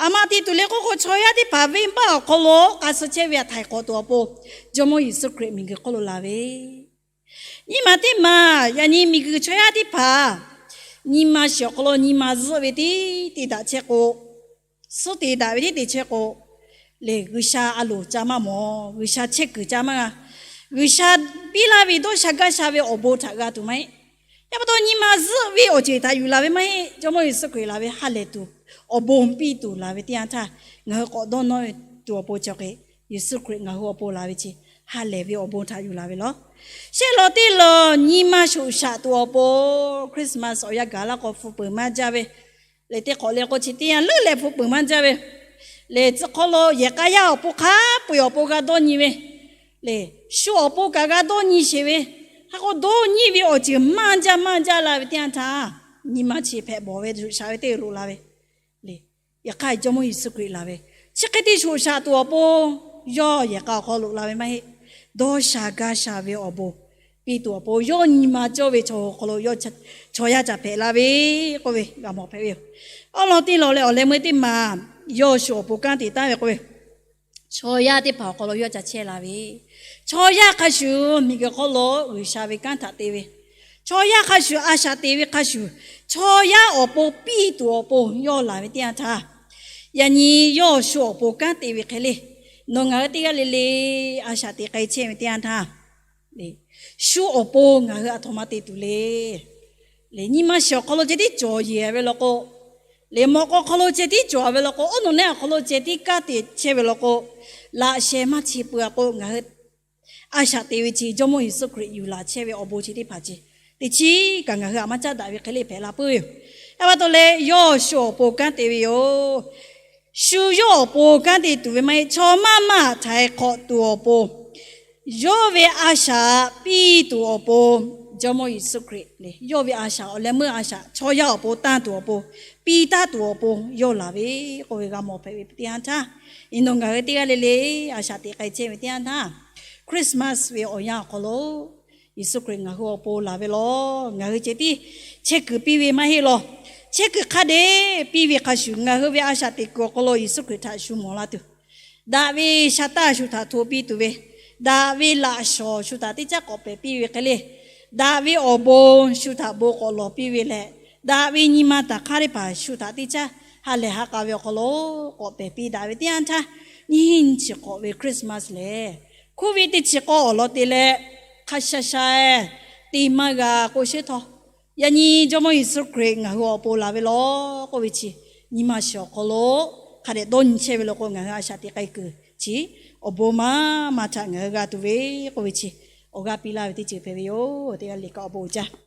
Aˬ ma te tuˬ le k'oˆ k'o, chaw yaˇ teˇ hpaˍ venˇbaˆ awˬ hk'aw lo k'a suh chehˇ ve htaꞈ htaiˍ hk'awꞈ tuˬ awˬ pon, Jawˇmawˇ Yeˍsuˆ Hkriꞈ miˬguiˬ hk'oˆ lo laˬ ve. Nyi ma teˇ maˬ, yaꞈ nyi miˬguiˬ chaw yaˇ teˇ hpaˍ nyi ma shiˍ awˬ hk'aw lo nyi ma zuhˆ ve tiˉ te daꞈ chehˇ k'o, suhˉ te daꞈ ve tiˉ te chehˇ k'o, lehˬ G'uiˬsha a loˍ ca maˇ mawˬ, G'uiˬsha chehˇ kuiˬ ca maˇ g'a. G'uiˬsha piˇ laˇ ve dawˇ sha gaˇ sha ve awˬ bon htaꞈ g'a tuˬ maˇ heˆ. Yaˇ pa taw nyi ma zuhˆ ve awˬ ceuˬ htaꞈ yuˬ laˬ ve maˇ heˆ. Jawˇmawˇ Yeˍsuˆ Hkriꞈ laˬ ve ha lehˬ tuˬ awˬ bon piˇ tuˬ laˬ ve teˇ yanˇ htaˇ, ngaˬ hui k'awꞈ dawˇ nawˇ ve tuˬ awˬ pon cawˬ hk'e, Yeˍsuˆ Hkriꞈ ngaˬ hui awˬ pon laˬ ve chi ha lehˬ ve awˬ bon htaꞈ yuˬ laˬ ve lawˬ. Shehˆ lawn teˇ lawn nyi ma shoꞈ shaꞈ tuˬ awˬ pon Christmas awˬ yanˇ gaˬ laˇ k'o hpu peuˬ maˇ jaˇ ve, lehˬ teˇ hk'awꞈ leh k'o chi teˇ yanˇ leuˉ leh hpu peuˬ maˇ jaˇ ve, lehˬ tcuh hk'aw lo yehˬ k'a yaˇ awˬ pon hk'a peu-eˬ awˬ pon g'a dawˇ nyi ve, lehˬ shu awˬ pon kaꞈ g'a dawˇ nyi sheˍ ve, hk'a k'o dawˇ nyi ve awˬ ceuˬ maˇ jaˇ maˇ jaˇ la ve teˇ yanˇ htaˇ, nyi ma chi hpehꞈ bawˬ ve shoꞈ shaꞈ ve teˇ loꞈ la ve, lehˬ yaꞈ hk'aˇ Jawˇmawˇ Yeˍsuˆ Hkriꞈ laˬ ve, chi hk'e te shoꞈ shaꞈ tuˬ awˬ pon yawˇ yehˬ k'a awˬ hk'aw loꞈ la ve maˇ heˆ. Dawˇ sha gaˇ sha ve awˬ bon piˇ tuˬ awˬ pon yawˇ nyi ma cawˇ ve chaw hui hk'aw lo yawˇ chaw yaˇ ca hpehꞈ la ve k'oˆ ve g'a mawˬ hpehꞈ ve yoˬ. Awˬ lawn teˇ lawn leh awˬ leh meuˇ teˇ maˬ yawˇ shu awˬ pon kanˉ te taˍ ve k'oˆ ve, chaw yaˇ teˇ hpaˍ awˬ hk'aw lo yawˇ ca chehˇ la ve, chaw yaˇ hk'a shuˍ miˬguiˬ hk'oˆ lo G'uiˬsha ve kanˉ htaꞈ te ve, chaw yaˇ hk'a shuˍ a shaꞈ te ve hk'a shuˍ, chaw yaˇ awˬ pon piˇ tuˬ awˬ pon yawˇ laˬ ve teˇ yanˇ htaˇ, yaꞈ nyi yawˇ shu awˬ pon kanˉ te ve hk'e le, nawˬ ngaˬ hui teˇ g'aˇ le le a shaꞈ te k'ai chehˇ ve teˇ yanˇ htaˇ, shu awˬ pon ngaˬ hui aˬ htoꞈ ma te tuˬ le. Lehˬ nyi ma shiˍ awˬ hk'aw lo ceh tiˉ cawˬ yeˬ ve law k'o, lehˬ mawꞈ k'aw hk'aw lo ceh tiˉ cawˬ ve law k'o, awˉ nawˬ neˉ awˬ hk'aw lo ceh tiˉ kanˉ te chehˇ ve law k'o, laꞈ sheh maˇ chi peuˬ a k'o, ngaˬ hui a shaꞈ te ve chi Jawˇmawˇ Yeˍsuˆ Hkriꞈ yuˬ laˬ chehˇ ve awˬ bon chi teˇ hpaˍ chi teˇ chiˉ kaꞈ ngaˬ hui aꞈ maˇ caˉ daꞈ ve hk'e le hpehꞈ la puiˉ ve yoˬ. Yaˇ pa taw leh yawˇ shu awˬ pon kanˉ te ve yoˬ. Shu yawˇ awˬ pon kanˉ te tuˬ ve maˇ heˆ. Chaw maˇ maˇ htaiˍ hk'awꞈ tuˬ awˬ pon, yawˇ ve a shaꞈ piˇ tuˬ awˬ pon, Jawˇmawˇ Yeˍsuˆ Hkriꞈ lehˬ yawˇ ve a shaꞈ awˬ leh meuˇ a shaꞈ chaw yaˇ awˬ pon tanˇ tuˬ awˬ pon, piˇ taˍ tuˬ awˬ pon yawˇ laˬ ve k'oˆ ve g'a mawˬ hpehꞈ ve teˇ yanˇ htaˇ, iˉ nawˬ ngaˬ hui teˇ g'aˇ le le a shaꞈ teꞈ k'ai chehˇ ve teˇ yanˇ htaˇ, Christmas ve awˬ yanˇ awˬ hk'aw lo Yeˍsuˆ Hkriꞈ ngaˬ hui awˬ pon laˬ ve law. Ngaˬ hui ceh tiˉ chehˇ kuiˬ piˇ ve maˇ heˆ law. Chehˇ kuiˬ hk'a dehꞈ piˇ ve hk'a shuˍ, ngaˬ hui ve a shaꞈ teꞈ kuiˬ awˬ hk'aw lo Yeˍsuˆ Hkriꞈ htaꞈ shu mawˬ la tuˬ, daꞈ ve sha taˇ shu htaꞈ hto piˇ tuˬ ve, daꞈ ve laꞈ shawˍ shu htaꞈ teˇ caˉ k'awꞈ pehˬ piˇ ve hk'e le, daꞈ ve awˬ bon shu htaꞈ bon k'awꞈ lawˬ piˇ ve leh, daꞈ ve nyi ma taˍ hk'aˇ teˇ hpaˍ shu htaꞈ teˇ caˉ ha lehˬ ha k'a ve awˬ hk'aw lo k'awꞈ pehˬ piˇ daꞈ ve teˇ yanˇ htaˇ, nyiˇ hinˉ nyiˇ chi k'awꞈ ve Christmas lehˬ, COVID teˇ chi k'awˇ awˬ lawn te leh, hk'a sha sha te maˇ g'a k'o sheˉ htawˇ, yaꞈ nyi Jawˇmawˇ Yeˍsuˆ Hkriꞈ ngaˬ hui awˬ pon laˬ ve law k'oˆ ve chi, nyi ma shiˍ awˬ hk'aw lo hk'a dehꞈ dawˇ nyi chehˇ ve law k'o, ngaˬ hui a shaꞈ teꞈ k'ai kuiˬ chi awˬ bon maˇ maˇ htaꞈ ngaˬ hui g'a tuˬ ve k'oˆ ve chi, awˬ g'aˇ piˇ laˇ ve teˇ ceuˬ hpehꞈ ve yoˬ. Teˇ g'aˇ le kaꞈ awˬ bon uiˍ jaˇ.